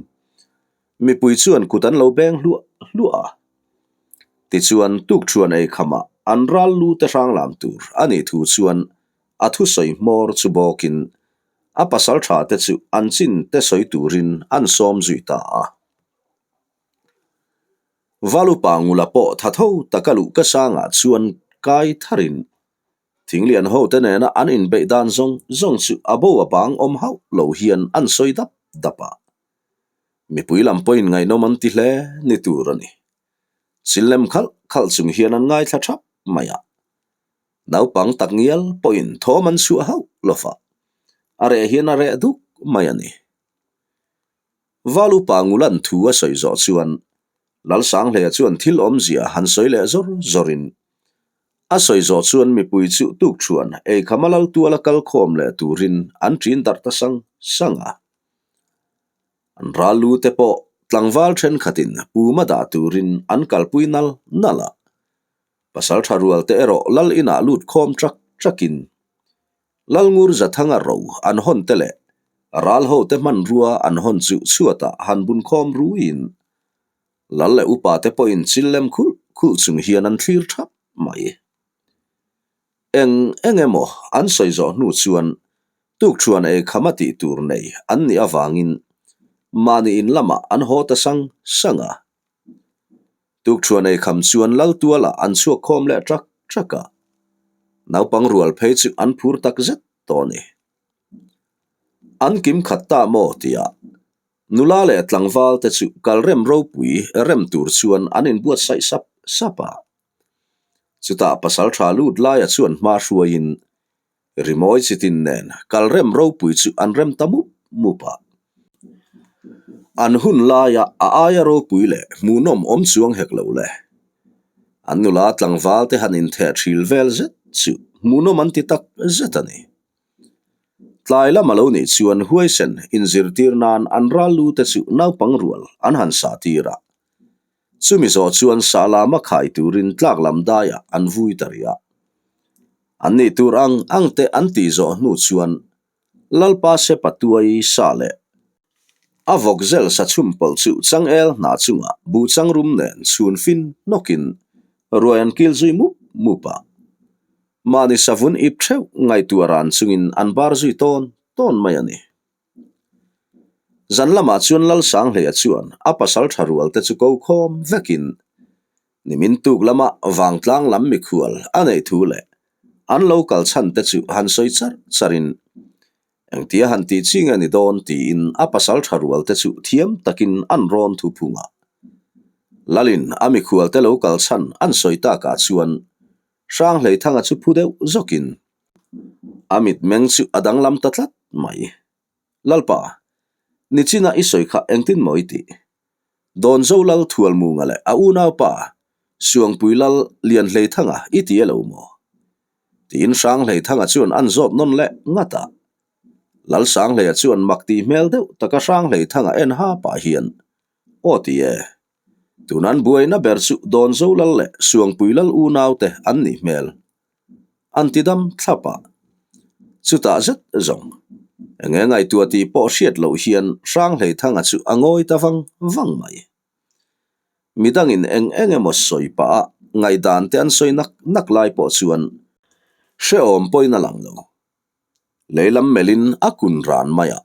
Mipui chuan kut an lo beng hluah hluah a. Tichuan, tukṭhuan ei khamah an ral lu te hrang lam tur a nih thu chuan a thusawi hmawr chu bawkin a pasal ṭha te chu an chin te sawi turin an sawm zui ta a. Valupa Ngula pawh tha tho taka luh ka sangah chuan kai tharin Thinglian ho te nena an inbeih dan zawng zawng chu a bo a bang awm hauh lo hian an sawi dap dap a. Mipui lam pawhin ngaihnawm an ti hle ni tur a ni. Chillem khalh khalh chung hian an ngaithla thap mai a. Naupang tak ngial pawhin thawm an chhuah hauh lo va, a reh hian a reh duk mai a ni. Val upa Ngulan thu a sawi zawh chuan Lalsanghlea chuan thil awmzia han sawi leh zawr zawrin a sawi zawh chuan mipui chu tukṭhuan eikhama Laltuala kal khawm leh turin an ṭin darh ta sang sang a. An ral lu te pawh tlangval thenkhatin puma dah turin an kalpui nal nal a. Pasal tha rual te erawh lal inah lut khawm ṭak ṭakin Lalngur Zathanga ro an hawn te leh ral ho te hmanrua an hawn chu chhuatah han bun khawm ruiin lal leh upa te pawhin chil lem khulh khulh chung hian an thlir thap mai. Eng eng emaw an sawi zawh hnu chuan tukṭhuan ei kham a tih tur nei an nih avangin mahni in lamah an haw ta sang sang a. Tukṭhuan ei kham chuan Laltualah an chhuak khawm leh ṭak ṭak a, naupang rual phei chu an phur tak zet tawh a ni. An kim khat ta maw tia nula leh tlangval te chu kalrem ropui rem tur chuan an inbuatsaih sap sap a. Chutah pasal tha lut laia chuan hma hruaiin rimawi chitin nen kalrem ropui chu an rem ta mup mup a. An hun laia a aia ropui leh hmuhnawm awm chuang hek lo le. An nula tlangval te han intheh thil vel zet chu hmuhnawm an ti tak zet a ni. Tlai lam a lo nih chuan huaisen inzirtir nan an ral lu te chu naupang rual an han sah tir a. Chumi zawh chuan Sahlama khai turin tlak lam daiah an vui ta rih a. An nih tur ang ang te an tih zawh hnu chuan Lalpa Sepa tuai sa leh. A vawk zel sa chhum pawlh chu changel hnah chungah buh changrum nen chhun fin hnawkin ruai an kil zui mup mup a. Mahni savun ip theuh ngaihtuah ran chungin an bar zui tawn tawn mai a ni. Zan lamah chuan Lalsanghleia chuan a pasal tha rual te chu ko khawm vekin nimin tuk lama vangtlang lam mikhual a neih thu leh an lo kal chhan te chu han sawi char charin Engtia han tih chi nge ni dawn tiin a pasal tha rual te chu thiam takin an rawn thu phung a. Lalin a mikhual te lo kal chhan an sawi takah chuan Hranghleithanga chu phu deuh zawkin a mitmeng chu a danglam ta tlat mai. Lalpa, nichina i sawi kha engtin maw i tih? Dawnzo Lal Thualmunga leh a unaupa Suangpui Lal Lianhleithanga i ti elo maw? Tiin Hranghleithanga chuan an zawt nawn leh ngat a. Lalsanghleia chuan mak tih hmel deuh taka Hranghleithanga en ha pah hian, Aw ti e. Tun an buaina ber chu Dawnzo Lal leh Suangpui Lal unaute an nih hmel. An ti dam thlap a. Chutah zet zawng, enge ngaihtuah tih pawh hriat loh hian Hranghleithanga chu a ngawi ta vang vang mai. Midangin eng eng emaw sawi pah a ngaihdan te an sawi nak nak lai pawh chuan hrehawm pawhin a lang lo. Leilam melhin a kun ran mai a,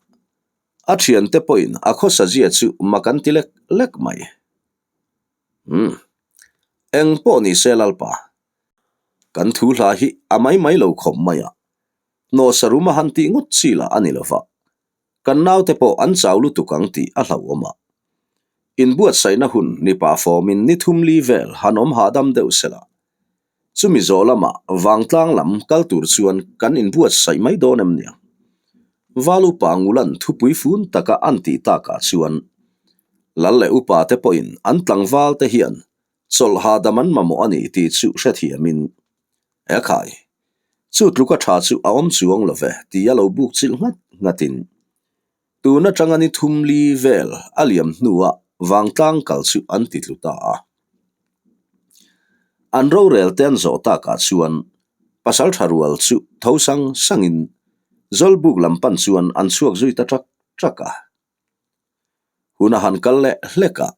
a thiante pawhin a khawsa zia chu mak an ti lek lek mai. Umm. Eng pawh ni se Lalpa, kan thu hla hi a mai mai lo khawp mai a, hnawhsa rum a han tih ngawt chi lah a ni lo va. Kan naute pawh an chau lutuk ang tih a hlauhawm a. Inbuatsaihna hun ni pah fawmin ni thum li vel han awm hahdam deuh sela. Chumi zawh lamah vangtlang lam kal tur chuan kan inbuatsaih mai dawn em nia? Val upa Ngulan thupui fun taka an tih takah chuan Lal leh upa te pawhin an tlangval te hian chawlh hahdam an mamawh a ni tih chu hrethiamin Ekhai, chu tluka tha chu a awm chuang lo ve tih a lo buk chilh nghat nghatin tun atanga ni thum li vel a liam hnuah vangtlang kal chu an ti tlu ta a. An rorel te an zawh takah chuan pasal tha rual chu tho sang sangin Zawlbuk lam pan chuan an chhuak zui ta ṭak ṭak a. Hun a han kal leh hlek a,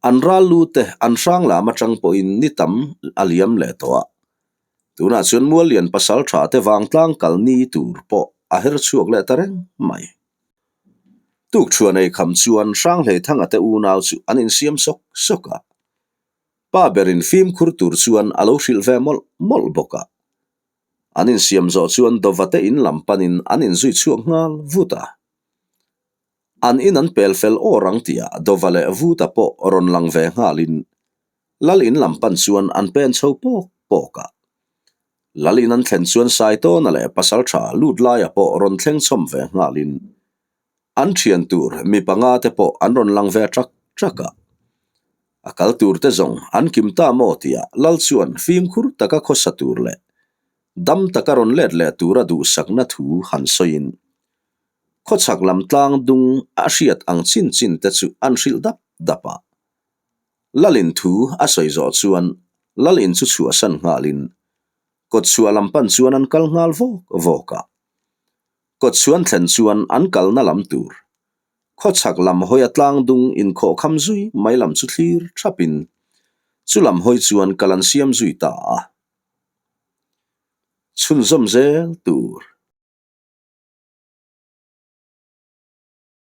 an ral lu te an hrang lam atang pawhin ni tam a liam leh tawh a. Tunah chuan Muallian pasal tha te vangtlang kal ni tur pawh a her chhuak leh ta reng mai. Tukṭhuan ei kham chuan Hranghleithanga te unau chu an insiam sawk sawk a. Pa berin fimkhur tur chuan a lo hrilh ve mawlh mawlh bawk a. An insiam zawh chuan Dova te in lam panin an inzui chhuak nghal vut a. An in an pel fel awr ang tihah Dova leh Vuta pawh rawn lang ve nghalin Lal in lam pan chuan an pen chho pawk pawk a. Lal in an thlen chuan Saitawna leh Pasaltha lut laia pawh rawn thleng chhawm ve nghalin an thian tur mi panga te pawh an rawn lang ve ṭak ṭak a. A kal tur te zawng an kim ta maw tihah Lal chuan fimkhur taka khawsa tur leh dam taka rawn let leh tura duhsakna thu han sawiin Khawchhak lam tlang dung a hriat ang chin chin te chu an hrilh dap dap a. Lalin thu a sawi zawh chuan Lalin chu chhuahsan nghalin kawtchhuah lam pan chuan an kal nghal vawk vawk a. Kawtchhuan thlen chuan an kalna lam tur khawchhak lam hawia tlang dung inkhawhkham zui mai lam chu thlir thapin chu lam hawi chuan kal an siam zui ta a. Chhunzawm zel tur.